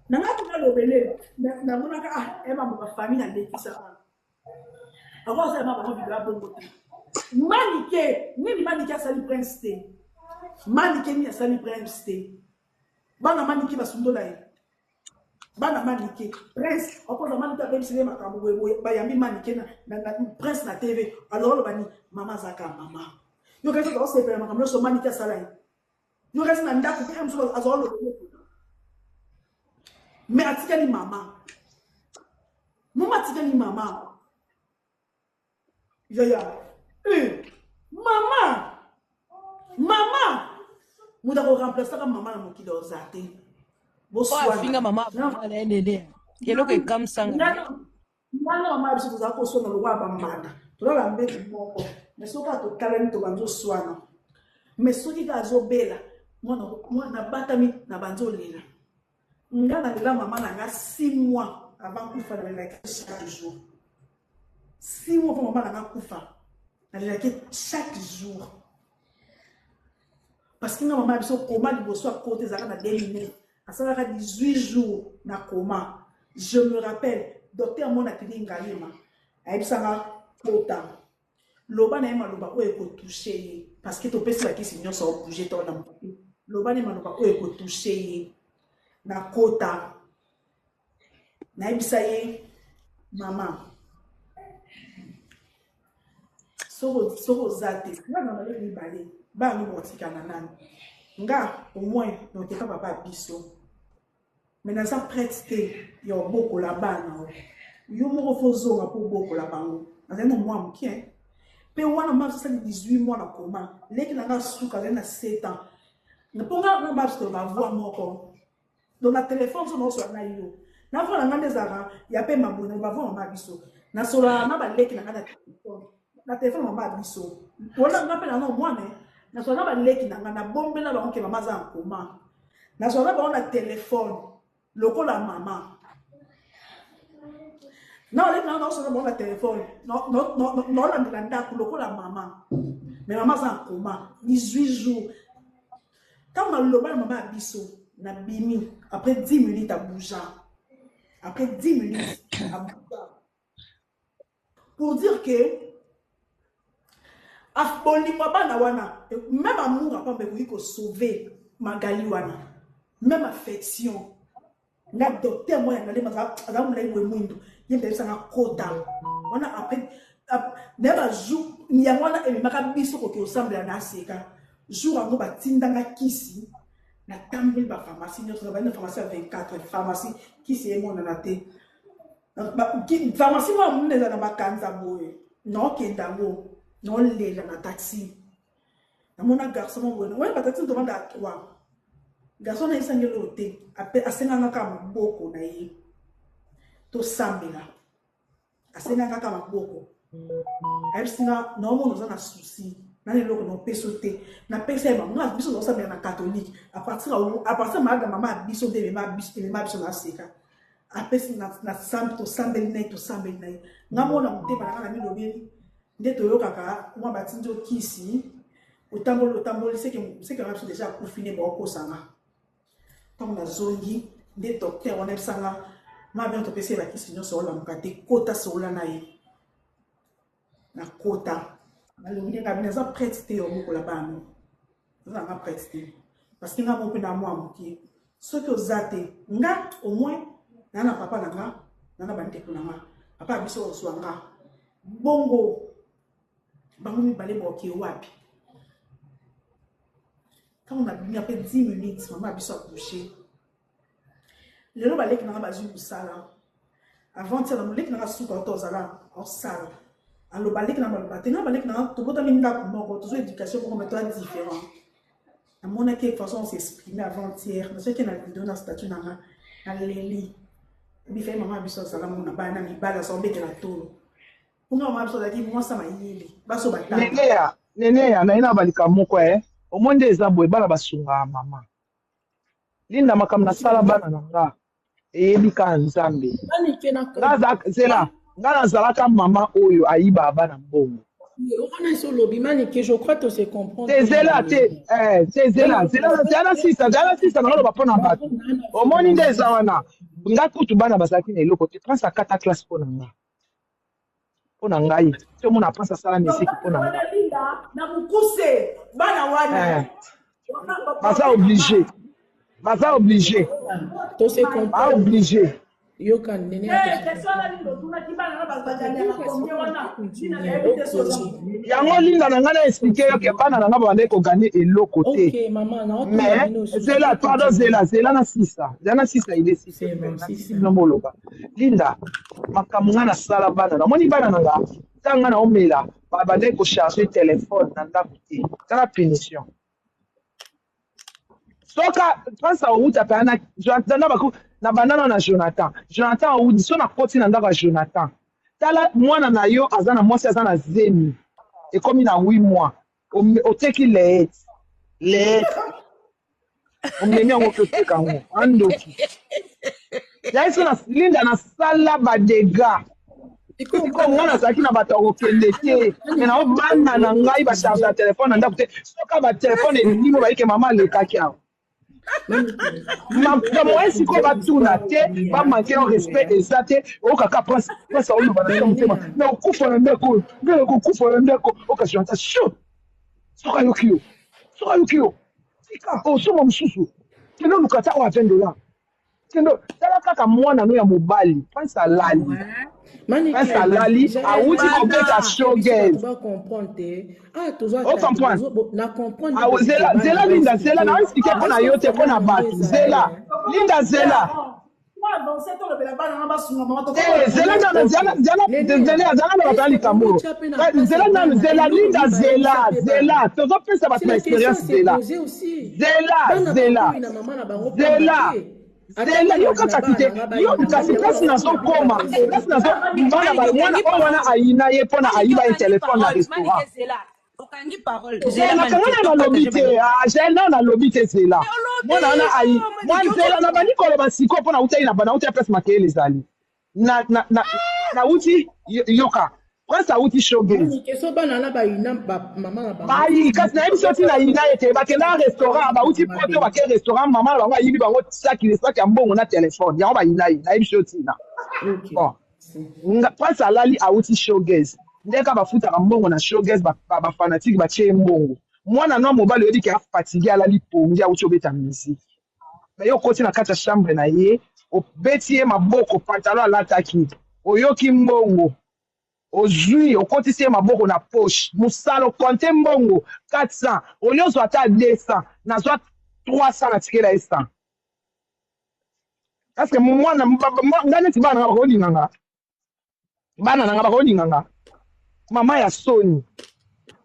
Na ngai kuna lobele, namonaka ah, eh mambo ba famille nalekisaka. Ako asala mama bango video ya bongo te. Manike, nini Manike asali prince te? Manike nini asali prince te? Bana Manike basundola ye. Bana Manike, prince, okoza Manike abebiseli ye makambo boye boye, bayambi Manike na, na, na prince na TV. Alors oloba ni mama azaka mama. Yo kasi ozosepela makambo nyonso Manike asala ye. Yo kasi na ndako mpe mosusu azwa oloba ye. Mais atikali mama. Mama atikali mama. Yaya. Eh, mama. Mama. Moto akoremplaçaka mama na mokili oza te. Oyo afinga mama na ye nene. Eloko ekamwisanga. Nga na mama biso tozala koswana lokola bambanda. Tolala mbeto moko. Mais soki kaka totalani tobandi oswana. Mais soki kaka azobela, mwana mwana abatami na bandi olela. Nga nalela mama na nga 6 mois avant kufa, nalelaki chaque jour. 6 mois avant mama na nga kufa, nalelaki chaque jour. Parce que nga mama ya biso koma liboso akota ezalaka na 2009, asalaka 18 jours na koma. Je me rappelle, docteur Mona Pili Ngalema ayebisanga kota. Loba na ye maloba oyo ekotouche ye, parce que topesi bakisi nyonso obouge to na motu. Loba na ye maloba oyo ekotouche ye. Na kota nayebisa ye mama, soki oza te, nga na maleki mibale bana no botikana nani, nga au moins nokeka papa biso, mais naza prête te ya obokola bana o yo moko fo ozonga mpo obokola bango. Nazali na mwa moke mpe wana mama asali 18 mois na koma, leki na nga suka azali na 7 ans. Mpo nga na mama toloba voix moko, donc na telefone so naosola na yo na voix na nga nde ezalaka ya mpe maboye na bavoix mama biso, nasolaka na baleki na nga na telefone, na telefone mama biso wana nga mpe na mwana, nasola na baleki na nga, nabombela bango ke mama aza na koma, nasola na bango na telefone lokola mama na baleki na nga, naosola bango na telefone, naolandela ndako lokola mama, mais mama aza na koma 18 jours. Ntango naloba na mama ya biso, nabimi, après 10 minutes abuja, après 10 minutes abuja, pour dire que bolingo ya bana wana, même amour apamba ekoki kosauve Magali wana, même affection. Nga docteur moko ya Ngalema aza molai boye mwindu, ye mpe ayebisanga kota wana. Après naye bajour yango wana ememaka biso koki osambela na aseka. Jour yango batindanga kisi, natamboli bapharmacie nyonso, nabandi na pharmacie ya 24 pharmacie, kisi emonana te. Pharmacie moko monene eza na makanza boye, naokenda yango, naolela na taxi, namona garçon moko boye oyo bataxi tovanda ya 3 garçon, nayebisanga eloko te, asenganga kaka maboko na ye tosambela. Asenganga kaka maboko, ayebisi nga naomona oza na souci nani, eloko na opeso te, napesa ye bango. Biso tozosambela na catholique à partir malade ya mama ya biso nde emema biso na aseka, apesi tosambeli na ye, tosambeli na ye. Nga mona motema na nga na milobeli nde toyokaka mwa batindi okisi, otamboli otamboli, seke nga biso deja akufi nde baokosanga. Ntango nazongi nde docteur wana yebisanga ma bien, topesi ye bakisi nyonso, olamuka te, kota solola na ye. Nakota, nalobi ndenge abi naza prête te ya obokola bana, naza nanga prête te, parce que nga moko mpe na mwa moke. Soki oza te, nga au moins naa na papa na nga, naa na bandeko na nga, papa ya biso ozwa nga bongo, bango mibale boke wapi? Ntango nabimi, ape 10 minutes mama ya biso akouche. Lelo baleki nanga bazwi mosala. Avant tia na moleki nanga suka oto ozala osala, aloba leki na baloba te. Nga baleki nanga tobotami ndako moko, tozwa éducation moko, mais toa différent. Namonaki façon on s'exprimer avant-hier, nasoki na video na statut nanga, naleli bifai mama ya biso azala mona bana mibali azobetela tolo mponga. Mama ya biso azalaki mwasi ya mayele, baso batanga. Neneya, neneya, naye na balika moko e omoi nde eza boye, bana basungaka mama. Linda makambo nasala bana na nga eyebi kaka Nzambe. Manike na Nga za zela nga nazalaka mama oyo ayibaka bana mbongo. Wana esi olobi Manike, je crois to se comprendre Te te na zela te balobi. eh, te Nga zela na zela zela na sisa zela na sisa naloba mpo na bato. Omoni nde eza wana nga kutu bana bazalaki na eloko te. Prince akata classe mpo na nga. Mpo na ngai ti omona Prince asala miziki mpo na nga. Linda na mokuse bana wana Eh, baza oblige baza oblige To se ba comprendre. oblige Yoka nene ya to se question wana comprendre. Linda otunaki bana na baganyaka combien wana Linda nayebi te soki Ok. Yango Linda na ngai na explike yo ke bana na ngai babandaki koganye eloko te. Ok mama, naotuna Mais bino susu zela to pardon continue. zela zela na sisa zela na sisa ile sisa C'est bon, na sisi sisa. bino boloba Linda makambo ngai nasala bana na moni bana na nga ntango ngai naomela babandaki kocharge telefone na ndako te tala punition soka prince awuta mpe na Jonathan na baku na bandana na Jonathan Jonathan awuti so nakoti na ndako ya Jonathan tala mwana na yo aza na mwasi aza na zemi ekomi na 8 mois oteki leet leet omemi yango oki oteka yango andoki yaye so na Linda nasala badega sikoyo ngai nazalaki na bato ya kokende te me nao bana na ngai bacharge ya telefone na ndako te soka batelefone elimo bayike mama alekaki awa makambo sikoyo batuna te bamanke yo respect eza te okaka prince prince aoloba na se motema na kokufa na ndako oyo ngai nakokufa na ndako okasi ata sho soki ayoki yo soki ayoki yo tika osomba mosusu kende oluka ata oyo ya 20 dollar kende tala kaka mwana no ya mobali prince alali prince alali awuti kobeta showgaz ocomprendre zela zela Linda zela na explike mpo na yo te mpo na bato zela Linda zela te zela nano zela zela zela na bato ya likambo oyo zela nano zela Linda zela zela tozopesa bato na expérience zela zela zela zela zela yo kaka ti te yo kasi place nazokoma place nazo bana ba mwana oyo wana ayina ye mpona ayiba ye telefone na restaurant Okangi parole. te Zela nakanga Manike, na to nalobi partage te bango. ah, jael nao nalobi te zela mwana Olobi wana ayi oh, mwa Manike nzela nabandi koloba sikoyo mpo nautaki na nauti ya place makeyele ezali na na na nauti yoka prince auti showbiz Manike, so bana na bayina ba mama na bango. bayi kasi nayebi so ntina ayina ye te bakenda restaurant bauti poto bake restaurant mama na bango ayibi bango saki saki ya mbongo na telefone yango bayina ye nayebi so ntina Ok. bon nga prince alali auti showgaze ndeka bafutaka mbongo na showgaze bafanatike batie ye mbongo mwana no mobali oyebi ke afatigue alali pongi auti obeta musique me yo okoti na kati ya chambre na ye obeti ye maboko pantalon alataki oyoki mbongo ozwi okotisi ye maboko na poche mosala okonte mbongo 400 olie ozwa ata 200 nazwa 300 natikela ye 100 parce que mwana ngai neti bana nanga bakolinga nga bana nanga bakolinga nga mama ya soni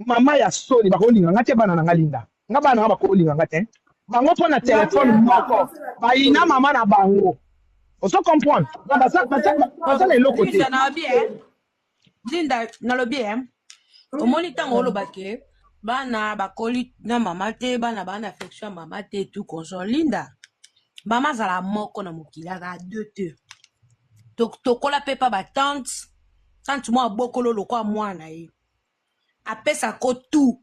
mama ya soni bakolinga nga te bana nanga Linda nga bana nanga bakolinga nga te bango mpo na telefone moko bayina mama na bango ozo comprendre Donc, baza na eloko te Linda nalobi eh. Linda nalobi eh. Omoni ntango oloba ke bana bakoli na mama te bana baa na affection ya mama te tout consort Linda mama azala moko na mokili azala deux te tokola mpe pa batante tante mwa abokolo lokwa mwana ye apesako tout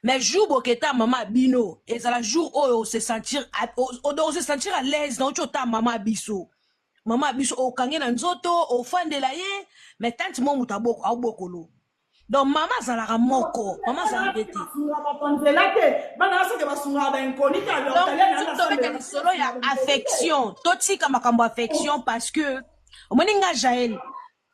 mais jour boketa mama bino ezala jour oyo ose sentir ose sentir à l'aise na oti ota mama biso mama biso okange na nzoto ofandela ye mais tante mo moto abokolo donc mama azalaka moko mama azalaka te te nzela te bana basoki basungaka bainkoni te donc soki tobeta lisolo ya affection totika makambo affection parce que omoni nga Jael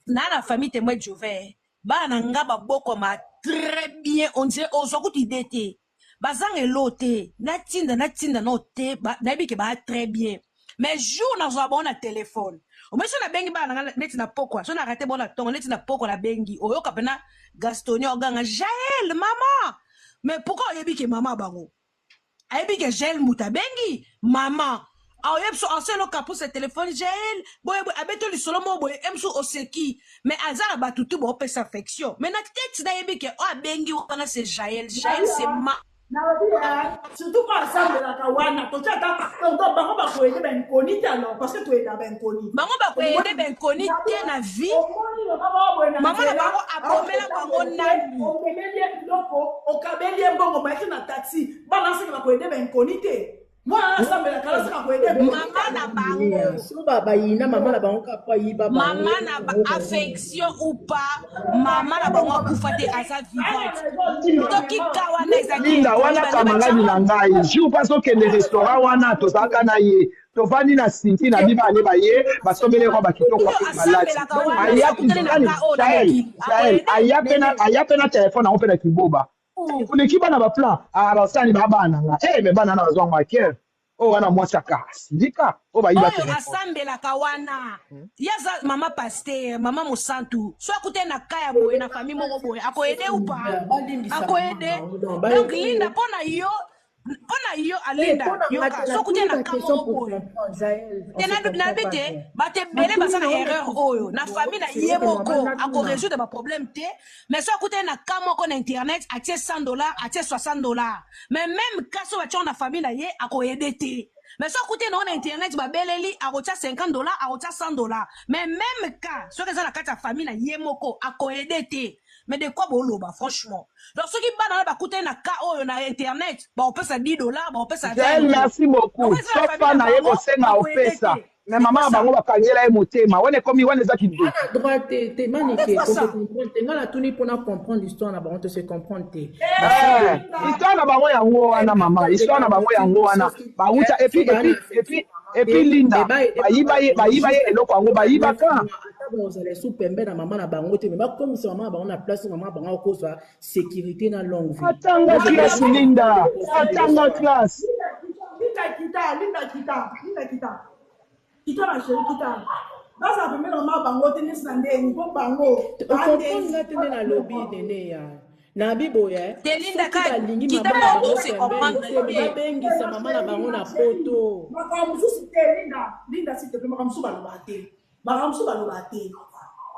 naa na famille témoin de Jéhovah bana na nga babokoma très bien on dirait ozwa kutu idée te bazanga elo te natinda natinda no te nayebi ke baa très bien mais jour nazwa bango na telefone omoni so nabengi bana na nga neti na pokwa so na rate bango na ntongo neti na pokwa nabengi oyoka mpena Gastonia oganga Jael mama mais pourquoi oyebi ke mama bango ayebi ke Jael moto abengi mama aoyebi so aso eloka pusa telefone Jael boye boye abeti lisolo moko boye emsu oseki mais aza na bato tu baopesa affection mais na tete nayebi ke oyo abengi wana c'est Jael Jael c'est ma. Nalobi surtout mpo asambelaka wana totia ata tonton bango bakoyede bainkoni te alors parce que toyeda bainkoni Bango bakoyede bainkoni te na vie. Omoni mama moko boye na Mama na nzela bango abomela bango aokotambola te nani? omemeli ye biloko okabeli ye mbongo bayaki na taxi bana aseka bakoyede bainkoni te mwana asambelaka aseka koyede bainkoni te Mama na alors bango. So bayina mama na bango kaka po ayiba bango. Mama na ba affection ou pas, mama na bango akufa te aza vivante. Soki ka wana ezalaki Linda inconnu wana bande kamaradi batia na ngai jour mpe azokende restaurant wana tozalaka na ye tovandi na sinti na biba ane baye basombeli roba kitoko oyo ape balati asambelaka wana aya akutani na nani ka oyo na Jael mokili Jael akoyede aya mpe na nene aya mpe na telefone yango mpe na kiboba oleki bana baplan ah basali ba bana nga eh me bana na bazwa ngo akere oyo wana mwasi aka asilika oyo bayiba oyo telefone asambelaka wana ye aza mama paster mama mosantu so akutani na ka ya boye na famille moko boye akoyede ou pas Balimbisa mama akoyede bango donc donc bayede Linda mpo na yo mpo na yo Eh, alinda mpo na nga yoka te so okutani natuni na ka baquestion moko pour boye comprendre Jael on te se comprend nalobi pas te bien bato ebele natuni baza na na yo erreur oyo na famille na ye makambo moko natuna akoresoudre baproblème te mais so akutani na ka moko na internet atie 100 dollars, atie 60 dollars, mais même ka so batia na famille na ye akoyede te. Mais so akutani nango na internet babeleli akotia 50 dollars, akotia 100 dollars, mais même ka soki eza na kati ya famille na ye moko akoyede te. Mais de quoi boloba franchement? Donc soki bana wana bakutani na ka oyo na internet bakopesa 10 dollars, bakopesa 20 Jael euros. Merci beaucoup. Yango eza na So famille fa na na ye bango kosenga bakoyede opesa te. me C'est mama quoi na ça? bango bakangela ye motema wana ekomi wana eza kindoki. Ana droit te te C'est manike quoi to se ça? comprendre te. Nga natuni mpona comprendre histoire na bango, to se comprendre te. Eh, Basambeli histoire na bango yango wana mama, histoire na bango yango wana bauta so epuis baa na epuis affection epuis mama te epuis me Linda baede bayiba mama ye na bango bayiba ye juste eloko yango mpona bayiba 9 ka mois ata bozala esu pembe na mama na bango te me bakomisa mama na bango na place mama na bango akozwa sécurité na longue vie. Atanga Moi je classe pense Linda comprendre atanga l'histoire. classe. Linda kita, Linda kita, Linda kita, kita ma chérie kita. Bazala pembeni na mama bango te nesi na ndeni mpo bango Ocomprendre bandeni nga te nde nalobi nene ya nabi boye Te Linda soki ka balingi kita mama na po bango to se pembeni comprendre te me te. babengisa mama na bango na poto. Makambo mosusu te Linda, Linda s'il te plaît, makambo mosusu balobaka te, makambo mosusu balobaka te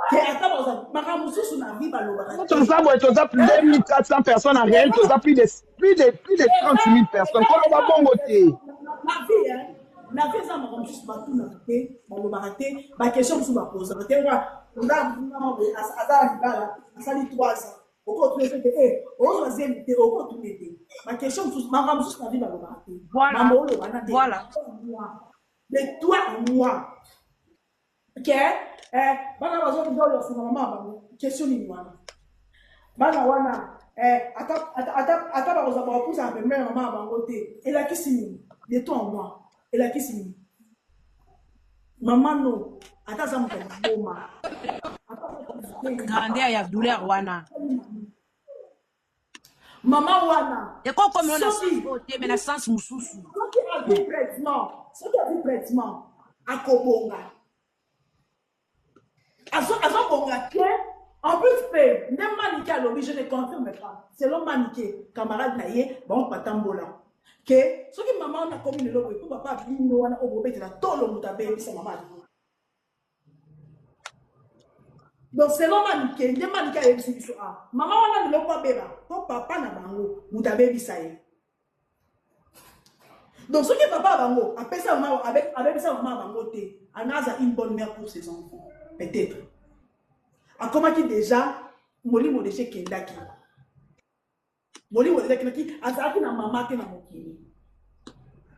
ke ata baza makambo mosusu na vie balobaka te. Toza boye toza plus de 2400 personnes en réel, toza plus de 30 000 personnes koloba bongo te. Na vie hein, na vie eza makambo mosusu batunaka te, balobaka te, baquestion mosusu baposaka te. Wa oza boye aza na libala asali 3 ans okotuna te te e ozwa zemi te okotuna te baquestion mosusu makambo mosusu na vie balobaka te. Voilà. Mambo oloba na te. Voilà. De toi à moi ke eh, bana bazolinga oyo asunga mama ya bango question nini wana bana wana eh, ata bakozwa bakopusaka pembeni ya mama ya bango te elakisi nini? De toi à moi elakisi nini? Mama no ata aza moto ya liboma Grandeur ya douleur wana. Mama wana ekokomi na soki sens oyo te me na sens mosusu. Soki azwi traitement, soki azwi traitement akobonga. Azobonga te. En plus mpe nde Manike alobi, je ne confirme pas, selon Manike camarade na ye bango batambola ke soki mama wana akomi lelo boye mpo papa bino wana oyo bobetela tolo moto abebisa mama alingo. Donc selon Manike nde Manike ayebisi biso a mama wana lelo mpo abeba mpo papa na bango moto abebisa ye. Donc soki papa ya bango apesa mama abebisa mama ya bango te anaza une bonne mère pour ses enfants, peut-être akomaki déjà molimo déjà ekendaki, molimo déjà ekendaki, azalaki na mama te na mokili.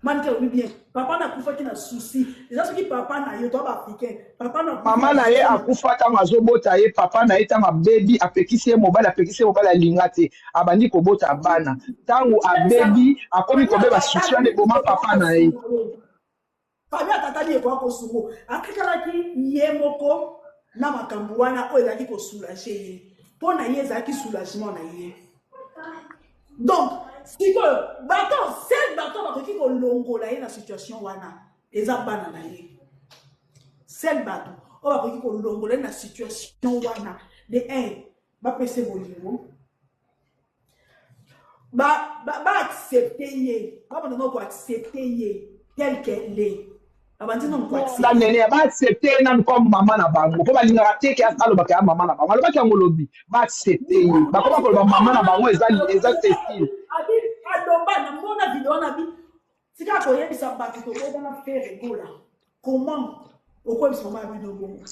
Manike alobi bien papa na akufaki na souci eza soki papa na yo to baafricain papa na akufi mama na na ye souci. Akufa ntango azobota ye papa na ye ntango abebi apekisi ye mobali apekisi ye mobali alinga te abandi kobota bana ntango abebi akomi kobeba souci wana eboma papa na ye. Famille ya tata ni ekoka kosungo atikalaki ye moko na makambo wana oyo ezalaki kosoulager ye mpo na ye ezalaki soulagement na ye. Donc sikoyo bato sel bato bakoki kolongola ye na situation wana eza bana na ye sel bato oyo bakoki kolongola ye na situation wana de 1 bapesa bolingo baaccepte ye babanda nano koaccepte ye tel qu'elle est babandi nano La koaccepte. Nene baaccepte ye nanu comme mama na bango mpo balingaka te ke alobaka ya mama na bango alobaki yango lobi baaccepte ye bakoma koloba mama na bango eza eza Cécile. Abi Tika koyebisa bato tobotana Ferre Gola. Comment okoyebisa mama ya bino bongo?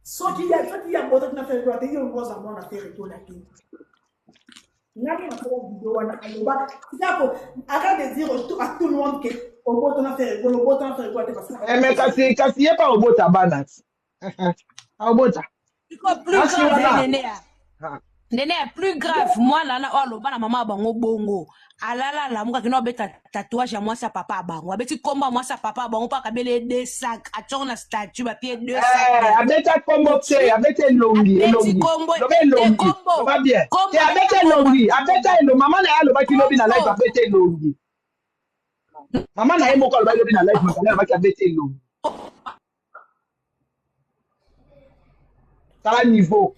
Soki ya soki ya botaki na Ferre Gola te, yo oza mwana Ferre Gola te. Ngai nasala video wana aloba tika ko arrête de dire à tout le monde que obotana Ferre Gola, obotana Ferre Gola te parce que Eh, mais kasi kasi ye pa obota bana ti. Obota. Iko plus Kasi grave wana. nene ya Ah. nene ya plus grave mwana wana oyo aloba na mama ya bango bongo alala alamuka kino abeta tatouage ya mwasi ya papa ya bango abeti kombo ya mwasi ya papa ya bango mpo akabeli ye deux sac atioko na statut bapie deux sac Eh, ya abeta kombo te, Gucci abeta elongi, abeti elongi. kombo Loba te elongi, kombo loba bien. kombo Te abeta abeta kombo elongi, abeta abeta kombo elongi. Mama na ye alobaki lobi na live kombo abeta elongi. Mama na ye moko alobaki lobi na live, Magdalene alobaki abeta elongi. Tala niveau.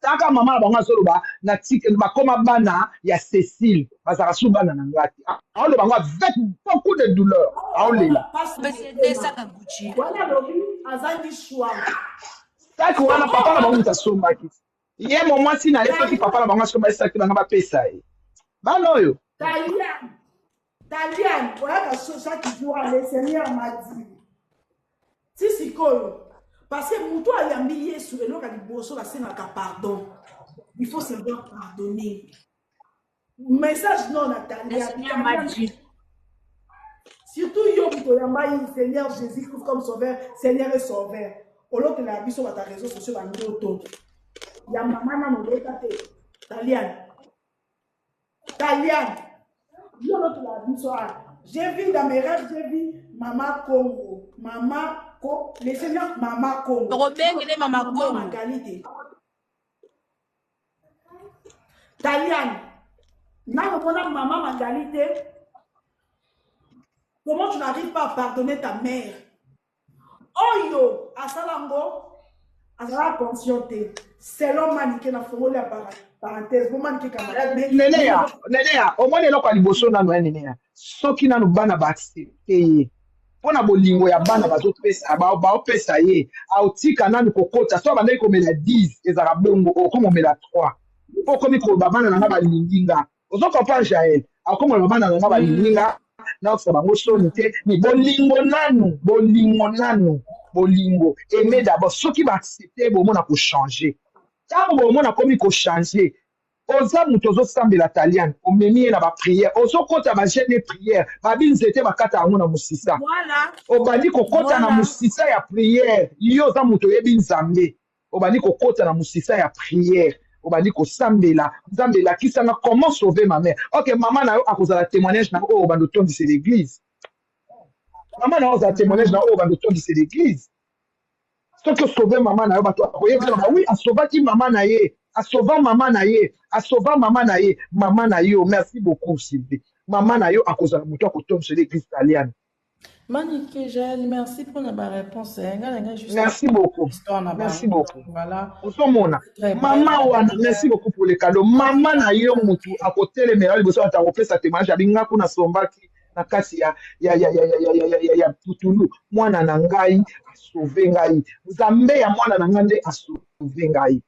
Taka mama na bango azoloba na tik bakoma bana ya Cécile, bazalaka su bana na nga te. Aoloba yango avec beaucoup de douleur, aolela. pasi na apesi ye deux motema sac ya Gucci wana alobi azangi choix. Saki wana papa na bango moto asombaki. Ye mo mwasi na ye soki papa na bango asombaki saki bango bapesa ye. Bana oyo Talian, Talian, oyaka chaque jour, le Seigneur m'a dit. Ti sikoyo, parce que moto ayambi Yesu eloko ya liboso basengaka pardon. Il faut savoir pardonner. Message non na le Talian, Seigneur m'a Talian, dit surtout yo moto oyamba ye Seigneur Jésus-Christ comme sauveur, Seigneur et sauveur. Olotela biso bata réseaux sociaux ba ndoto. Ya mama nano olota te. Talian. Talian. Yo olotela biso ah. J'ai vu dans mes rêves, j'ai vu Mama Congo. Mama Ko, le Seigneur Mama Congo. tokobengele mama Mama Kongo Magali te. Talian. Nano mona Mama Magali te. Comment tu n'arrives pas à pardonner ta mère? Oyo asala ngo azala conscient te. Selon Manike na fongoli ya parenthèse, bo Manike camarade mais Neneya, Neneya, omoni eloko ya liboso nanu ya Neneya. Soki nanu bana ba accepte ye mpo na bolingo ya bana bazopesa baopesa ye, aotika nanu kokota. So abandaki komela 10 ezalaka bongo, okoma omela 3 mpo okomi koloba bana na nga balingi nga. Ozo comprendre Jael? Akoma koloba bana na nga balingi nga, naokisa bango soni te. Mais bolingo nanu, bolingo nanu, bolingo aime d'abord. Soki ba accepte bomona ko changer. Ntango bomona akomi ko changer, oza moto ozosambela Taliane, omemi ye na ba prière, ozokota ba jeûne et prière, babi nzete bakata yango na mosisa. voilà Obandi kokota na voilà mosisa ya prière, yo oza moto oyebi Nzambe, obandi kokota na mosisa ya prière, obandi kosambela, Nzambe elakisa nga comment sauver ma mère. Ok, mama na yo akozala témoignage na yo oyo obandi otondisa l'église. Mama na yo azala témoignage na yo oyo obandi otondisa l'église. Soki osauve mama na yo, bato bakoyebisa voilà ba oui, asovaki mama na ye, asova mama na ye, asova mama na ye, mama na yo. Merci beaucoup Sylvie. Mama na yo akozala moto akotondisa l'église italienne. Manike Jael, merci pour la réponse. Nga na nga juste Merci beaucoup. histoire na Merci bango. beaucoup. Donc voilà, Ozomona très bref. mama wana, merci beaucoup pour le cadeau. Mama na yo mutu akotelemela liboso ata akopesa témoignage abinga kuna sombaki na kati ya ya ya ya ya ya ya ya, ya, ya putulu mwana na ngai asauve ngai. Nzambe ya mwana na ngai nde asauve ngai.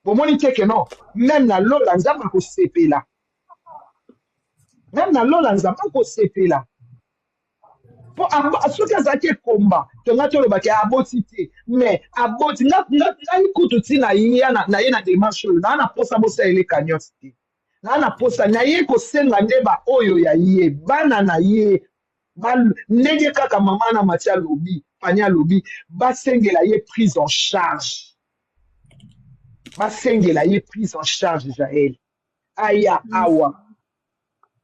Bomoni te ke non, même na lola Nzambe akosepela. Même na lola Nzambe akosepela. Po soki azalaki ekomba tonga tolobaki aboti te, mais aboti ngai kutu ti na ye na ye na démarche oyo naa na posa bosalele cagnotte te, naa na posa na ye kosenga nde ba oyo ya ye bana na ye ndenge kaka mama na Matia alobi, Fani alobi, basengela ye prise en charge, basengela ye prise en charge. Jael aya awa,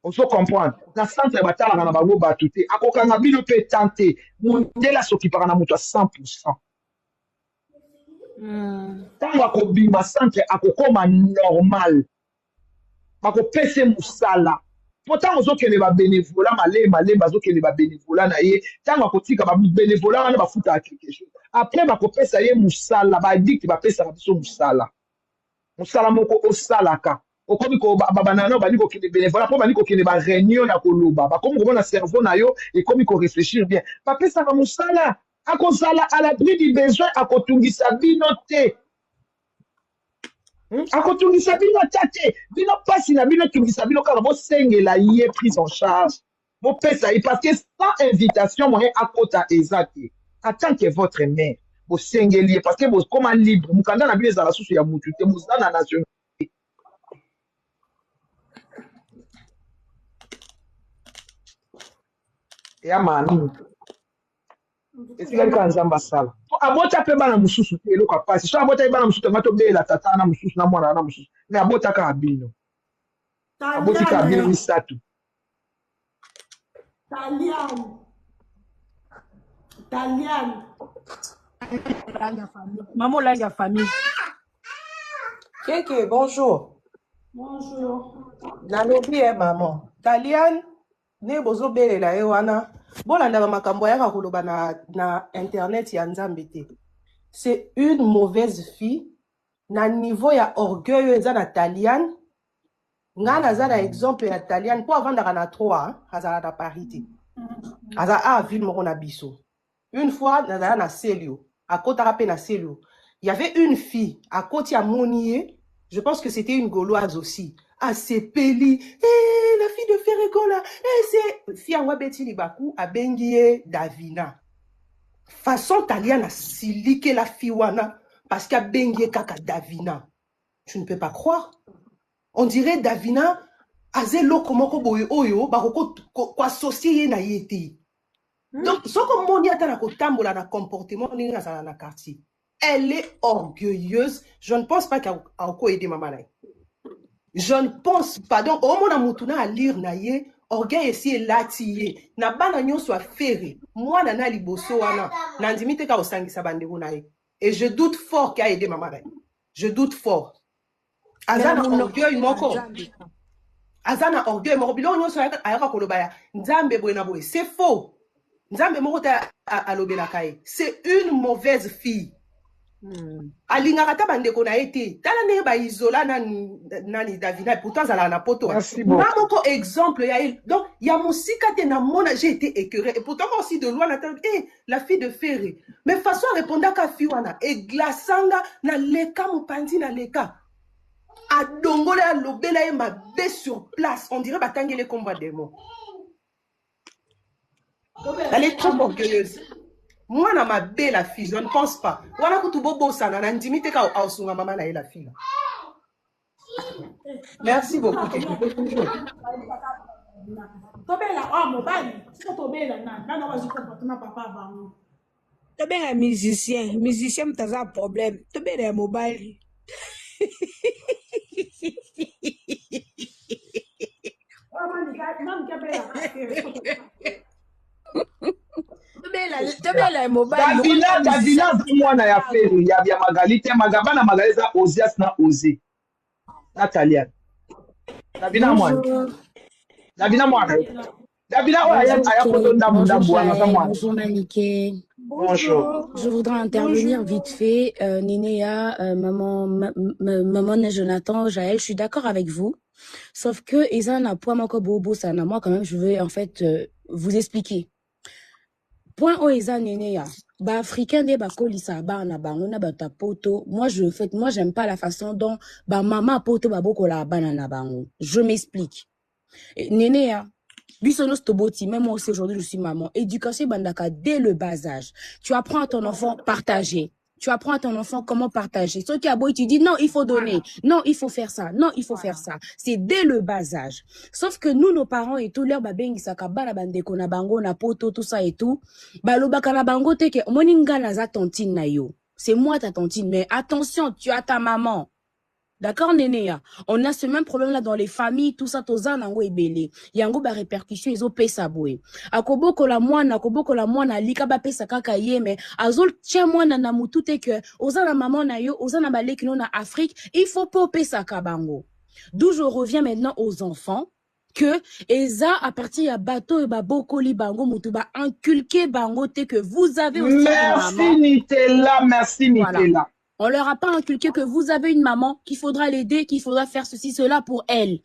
ozo comprendre na centre batalaka na bango bato te, akokanga bino mpe tan te. Mondele asokipaka na moto ya 100%. Ntango akobima centre akokoma normal, bakopesa ye mosala. Po ntango ozokende ba bénévolat malembe malembe, azokende ba bénévolat na ye, ntango akotika ba bénévolat wana bafutaka quelque chose, après bakopesa ye mosala. Ba addict bapesaka biso mosala, mosala moko osalaka, okomi babana na obandi kokende bénévolat mpo bandi kokende ba réunion ya koloba, bakomi komona cerveau na yo ekomi koréfléchir bien, bapesaka mosala. Akozala à l'abri du besoin, akotungisa bino te. Akotungisa bino ata te. Bino mpasi na bino etungisa bino kaka bosengela ye prise en charge. Bopesa ye parce que sans invitation moyen akota eza te. En tant que votre mère, bosengeli ye parce que bokoma libre, mokanda na bino ezala susu ya mutu te, boza na nationalité. Eya mawa mingi. Etikali kaka Nzambe asala. Po abota pe bana mosusu te, eloko ya pasi. Soki abotaki bana mosusu, tonga tobelela tata wana mosusu na mwana wana mosusu. Mais abota kaka bino. Aboti kaka bino Taliane. misato. Taliane. Taliane. Maman olangi ya famille. Keke, bonjour. Bonjour. Nalobi eh maman. Taliane, ne bozobelela ye wana. Bolanda ba makambo ayaka koloba na, na internet ya Nzambe te. C'est une mauvaise fille. Na niveau ya orgueil oyo eza na Taliane, nga naza na exemple ya Taliane po avandaka na Troyes, azala na Paris te. Aza a ville moko na biso. Une fois nazala na Celio, akotaka pe na Celio. Il y avait une fille, akoti amoni ye, je pense que c'était une Gauloise aussi. Asepeli, eh, la fille de Ferregola, eh, c'est fille yango abeti libaku, abengi ye Davina. Façon Taliane asilikela fille wana parce qu'abengi ye kaka Davina. Tu ne peux pas croire. On dirait Davina aza eloko moko boye oyo bakoki koassocie ye na ye te. Donc soki omoni ata na kotambola na comportement ndenge azala na quartier, elle est orgueilleuse. Je ne pense pas qu'ako aider mama na ye. Je ne pense pas. Donc omona mutu na alire na ye, orgueil esi elati ye. Na bana nyonso ya Ferre, mwana na liboso wana, nandimi te ka osangisa bandeko na ye. Et je doute fort qu'a aidé mama na ye. Je doute fort. Mais Aza na na monoko orgueil na moko. Nzambe. Aza na orgueil moko. Biloko nyonso ayaka koloba ya Nzambe boye na boye. C'est faux. Nzambe moko te alobelaka ye. C'est une mauvaise fille. Alingaka ata bandeko na ye te. Tala ndenge ba isola nani, nani Davina, pourtant azalaka na poto. Merci Nga beaucoup. moko exemple ya ye. Donc ya mosika te namona, j'ai été écœurée. Et pourtant moi aussi de loin natala, eh, la fille de Ferre. Mais façon arépondaka fille wana, eglasanga na leka mopanzi na leka. Adongola alobela ye mabe sur place. On dirait batangele kombo ya démon. Elle est trop orgueilleuse. Mwana mabe la fille, je ne pense pas. Wana kutu bobosana na ndimi te ka aosunga mama na ye la fille. Merci beaucoup. Keke. Bonjour. Tobela oyo mobali, soki tobela nani, bana bazwi comportement papa bango. Tobenga musicien, musicien moto aza problème. Tobela ya mobali. Tobela ya mobali. Davina, Davina aza mwana ya Ferre, ya, ya Magali te, Maga, bana Magali eza Ozias na Oze, na Taliane. Davina mwana. Bonjour. Davina mwana. Davina oyo aya Bonjour aya poto Kate, ndambu bonjour ndambu wana aza Jaël, mwana. bonjour Maniké. Bonjour. Je voudrais intervenir vite fait. Nénéa, maman, maman Jonathan, Jaël, je suis d'accord avec vous. Sauf que eza na point moko bobo ça na moi quand même, je veux en fait vous expliquer. Point oyo eza Nénéa. Ba africain nde bakolisa bana bango na bato ya poto. Moi je fait moi j'aime pas la façon dont ba mama poto babokola bana na bango. Je m'explique. Nénéa, biso nyonso toboti, même moi aussi aujourd'hui je suis maman. Éducation ebandaka dès le bas âge. Tu apprends à ton enfant partager. Tu apprends à ton enfant comment partager. Soki aboyi, tu dis non, il faut donner. Non, il faut faire ça. Non, il faut faire ça. C'est dès le bas âge. Sauf que nous, nos parents et tout, leur babengisaka bana bandeko na bango na poto, tout ça et tout. Balobaka na bango te ke omoni nga naza tantine na yo. C'est moi ta tantine. Mais attention, tu as ta maman. D'accord, Nénéa? On a ce même problème-là dans les familles, tout ça, toza nango ebele. Yango ba répercussions, ezo pesa boye. Akobokola mwana, akobokola mwana, alika ba pesa kaka ye, mais azol tia mwana na mutu te que oza na maman na yo, oza na baleki no na Afrique, il faut pas pesa ka bango. D'où je reviens maintenant aux enfants, que eza à partir ya bateau et babokoli bango mutu ba inculquer bango te que vous avez aussi une Merci maman. Nitela, merci Voilà. Nitela. On leur a pas inculqué que vous avez une maman, qu'il faudra l'aider, qu'il faudra faire ceci, cela pour elle.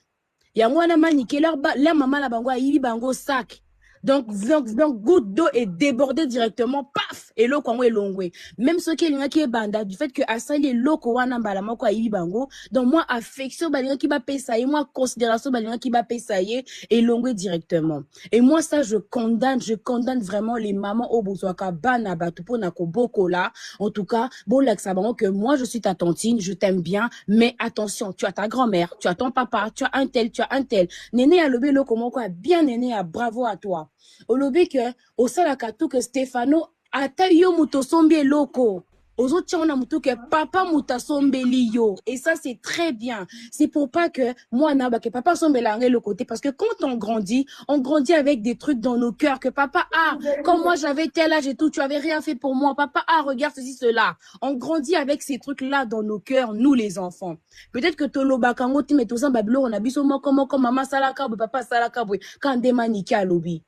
Yango wana manike, leur maman la bango ayibi bango sac. Donc, goutte d'eau est débordée directement, paf! Eloko yango elongwe. Même soki elingaki ebanda du fait que asali eloko wana mbala moko ayibi bango, donc mwa affection balingaki bapesa ye, mwa considération balingaki bapesa ye elongwe directement. Et moi ça je condamne, je condamne vraiment les mamans oyo bozwaka bana bato pona kobokola. En tout cas, bolakisa bango que moi je suis ta tantine, je t'aime bien, mais attention, tu as ta grand-mère, tu as ton papa, tu as un tel, tu as un tel. Nene alobi eloko moko ya bien Nene ya bravo à toi. Olobi que osalaka tout que Stefano ata yo moto osombi eloko ozotia ngo na motu ke papa moto asombeli yo, et ça c'est très bien. C'est pour pas que mwana bake papa asombela yango eloko te, parce que quand on grandit, on grandit avec des trucs dans nos cœurs que papa, ah, quand moi j'avais tel âge et tout, tu avais rien fait pour moi, papa, ah, regarde ceci, cela. On grandit avec ces trucs là dans nos cœurs, nous les enfants. Peut-être que tolobaka yango te, mais toza babiloko na biso moko moko, mama asalaka boye, papa asalaka boye, quand nde manike alobi.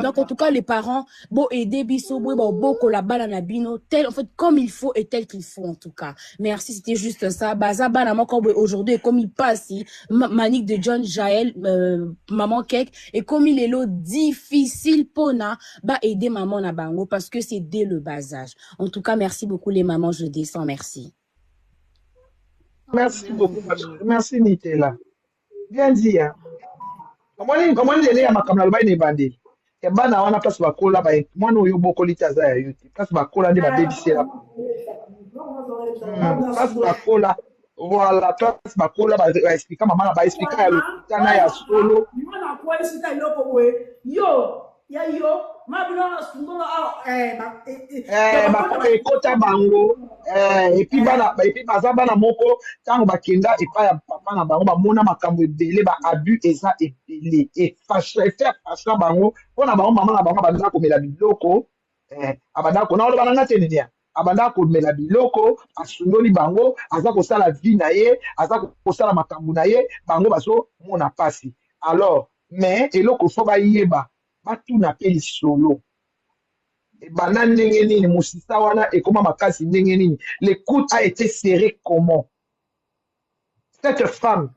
Donc en tout cas les parents, bo aider biso, bo ba bokola bana na bino tel en fait comme il faut et tel qu'il faut en tout cas. Merci, c'était juste ça. Baza bana moko boye aujourd'hui et comme il passe Manique de John Jaël maman Kek et comme il est lot difficile pona ba aider maman na bango parce que c'est dès le bas âge. En tout cas merci beaucoup les mamans, je descends, merci. Merci beaucoup ma chérie. Merci Nitela. Bien dit hein. Omoni omoni lele ya makambo nalobaki na ebandeli ya bana wana place bakola ba mwana oyo obokoli te aza ya yo te place bakola nde babebisela place bakola voilà place bakola ba ba explika mama na ba explika ya lokuta na ya solo. Mwana akwelisi ta eloko boye yo ya yo ma bino asundola awa eh, ba, eh, eh, Eh, donc bakota bakota ekota bango eh, epuis bana epuis baza bana moko ntango bakenda epai ya papa na bango bamona makambo ebele ba abus eza ebele efache fasha bango mpo na bango mama na bango abandaka komela biloko eh, abandaka ko naoloba na nga te nini abandaka komela biloko asundoli bango aza kosala vie na ye aza kosala makambo na ye bango bazomona mpasi alors mais eloko fo bayeba batuna mpe lisolo ebanda ndenge nini mosisa wana ekoma makasi ndenge nini le coude a été serré comment cette femme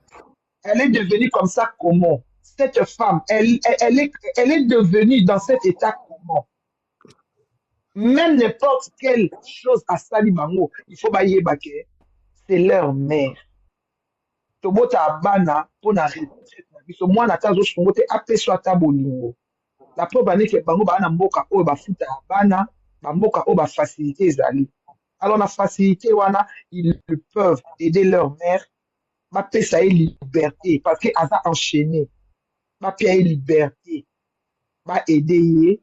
elle est devenue comme ça comment cette femme elle, elle, elle, est, elle est devenue dans cet état comment même n'importe quelle chose asali bango il faut bayeba ke c'est leur mère tobotaka bana mpona retraite na biso mwana ata azosungo te apesa ata bolingo la preuve en est que bango baa na mboka oyo bafutaka bana bamboka oyo bafacilité ezali alors na facilité wana ils peuvent aider leur mère bapesa ye liberté parce que aza enchaîné bapia ye liberté baede ye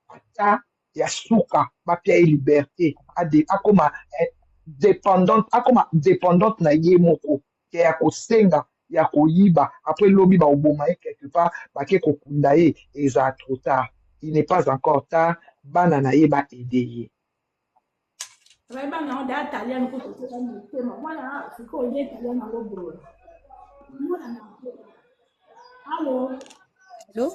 ata ya suka bapia ye liberté ade akoma eh, dépendante akoma dépendante na ye moko ke ya kosenga ya koyiba après lobi baoboma ye quelque part bake kokunda ye ezala trop tard. Il n'est pas encore tard, bana na ye baede ye. Bayeba na yo da italiano ko toteka motema mwana sikoyo ye italiano yango boye mwana na allo. Allô?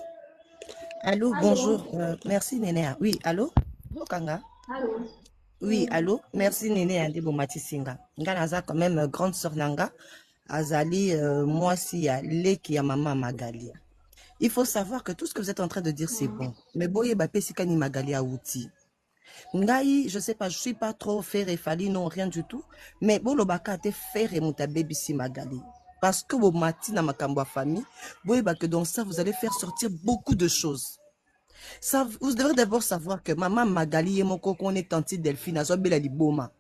Allô, allo bonjour. Merci Néné. Oui, allô? Bokanga. Allo. Oui, allô? Merci Néné Ande Bomatisinga. Nga naza quand même grande sœur nanga. Azali mwasi ya leki ya maman Magali. Il faut savoir que tout ce que vous êtes en train de dire c'est bon. Mais boye ba pesika ni Magali auti. Ngai, je sais pas, je suis pas trop faire et fali, non, rien du tout. Mais bolobaka te faire et muta baby si Magali. Parce que bomati na makambo ya famille, boyeba que dans ça, vous allez faire sortir beaucoup de choses. Ça, vous devrez d'abord savoir que maman Magali ye moko qu'on est tante Delphine, azobela liboma.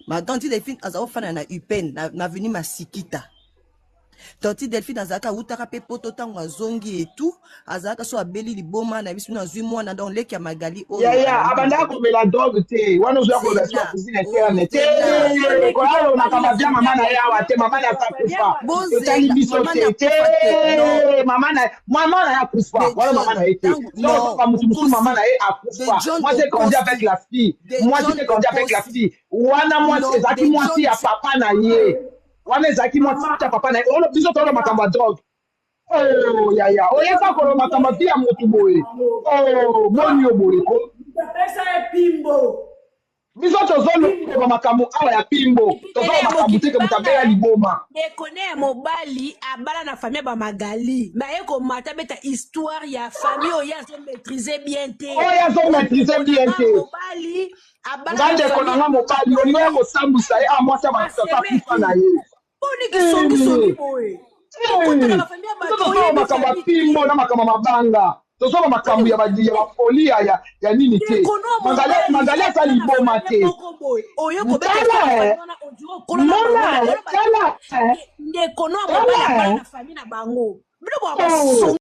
Ma tante Delphine aza ofana na UPN, na avenue Masikita. Tante Delphine azalaka awutaka pe poto ntango azongi et tout, azalaka so abeli liboma na biso nazwi mwana donc leki ya Magali oyo Yaya alandi abandaka Magali. komela drogue te wana ozoya koloba so ya Zela, cuisine interne te zela. koyalonaka bavia mama na ye awa te mama na ye akufa etali Bozela, biso mama te na te akufa te. Non. mama na mama na ye akufa De wana mama John, na ye te tango soki non, otoka motu mosusu mama okosi. na ye De akufa. John Moi j'ai grandi avec okosi. la fille, De moi John j'ai grandi avec la okosi. fille wana mwasi Non, ezalaki De mwasi John ya papa na ye wana ezalaki mwasi ya papa na ye oyo biso toyoloba makambo ya drogue. Oh yaya oyeba koloba makambo ya vie ya motu boye oh boni yo boye ko apesa ye pimbo. Biso tozoloba makambo awa ya pimbo, tozoloba makambo te ke moto abela liboma. Ndeko ne ya mobali abala na famille ya bamagali, me aye komata abeta histoire ya famille oyo ye azo maîtrise bien te. Oyo azo maîtrise bien te. Mobali abala Nga na ndeko na famille nga mobali olingi ya kosambwisa ye, a mwasi ya bato akufa na ye. Boni kisongisongi boye? Okota na bafamille ya Biso bato tozoloba oyebi makambo ya famille pimbo te. na makambo ya mabanga, tozoloba makambo ya bafoli ya nini te. Ndeko no Magali mobali Magali aza abala na liboma famille te. moko boye, oye kobeta Tala histoire ya eh, famille wana, on dirait okola na bango mona na eh, bino tala eh, ndeko no ya mobali tala abala eh. na famille na bango, bino Oh. bwa basongi.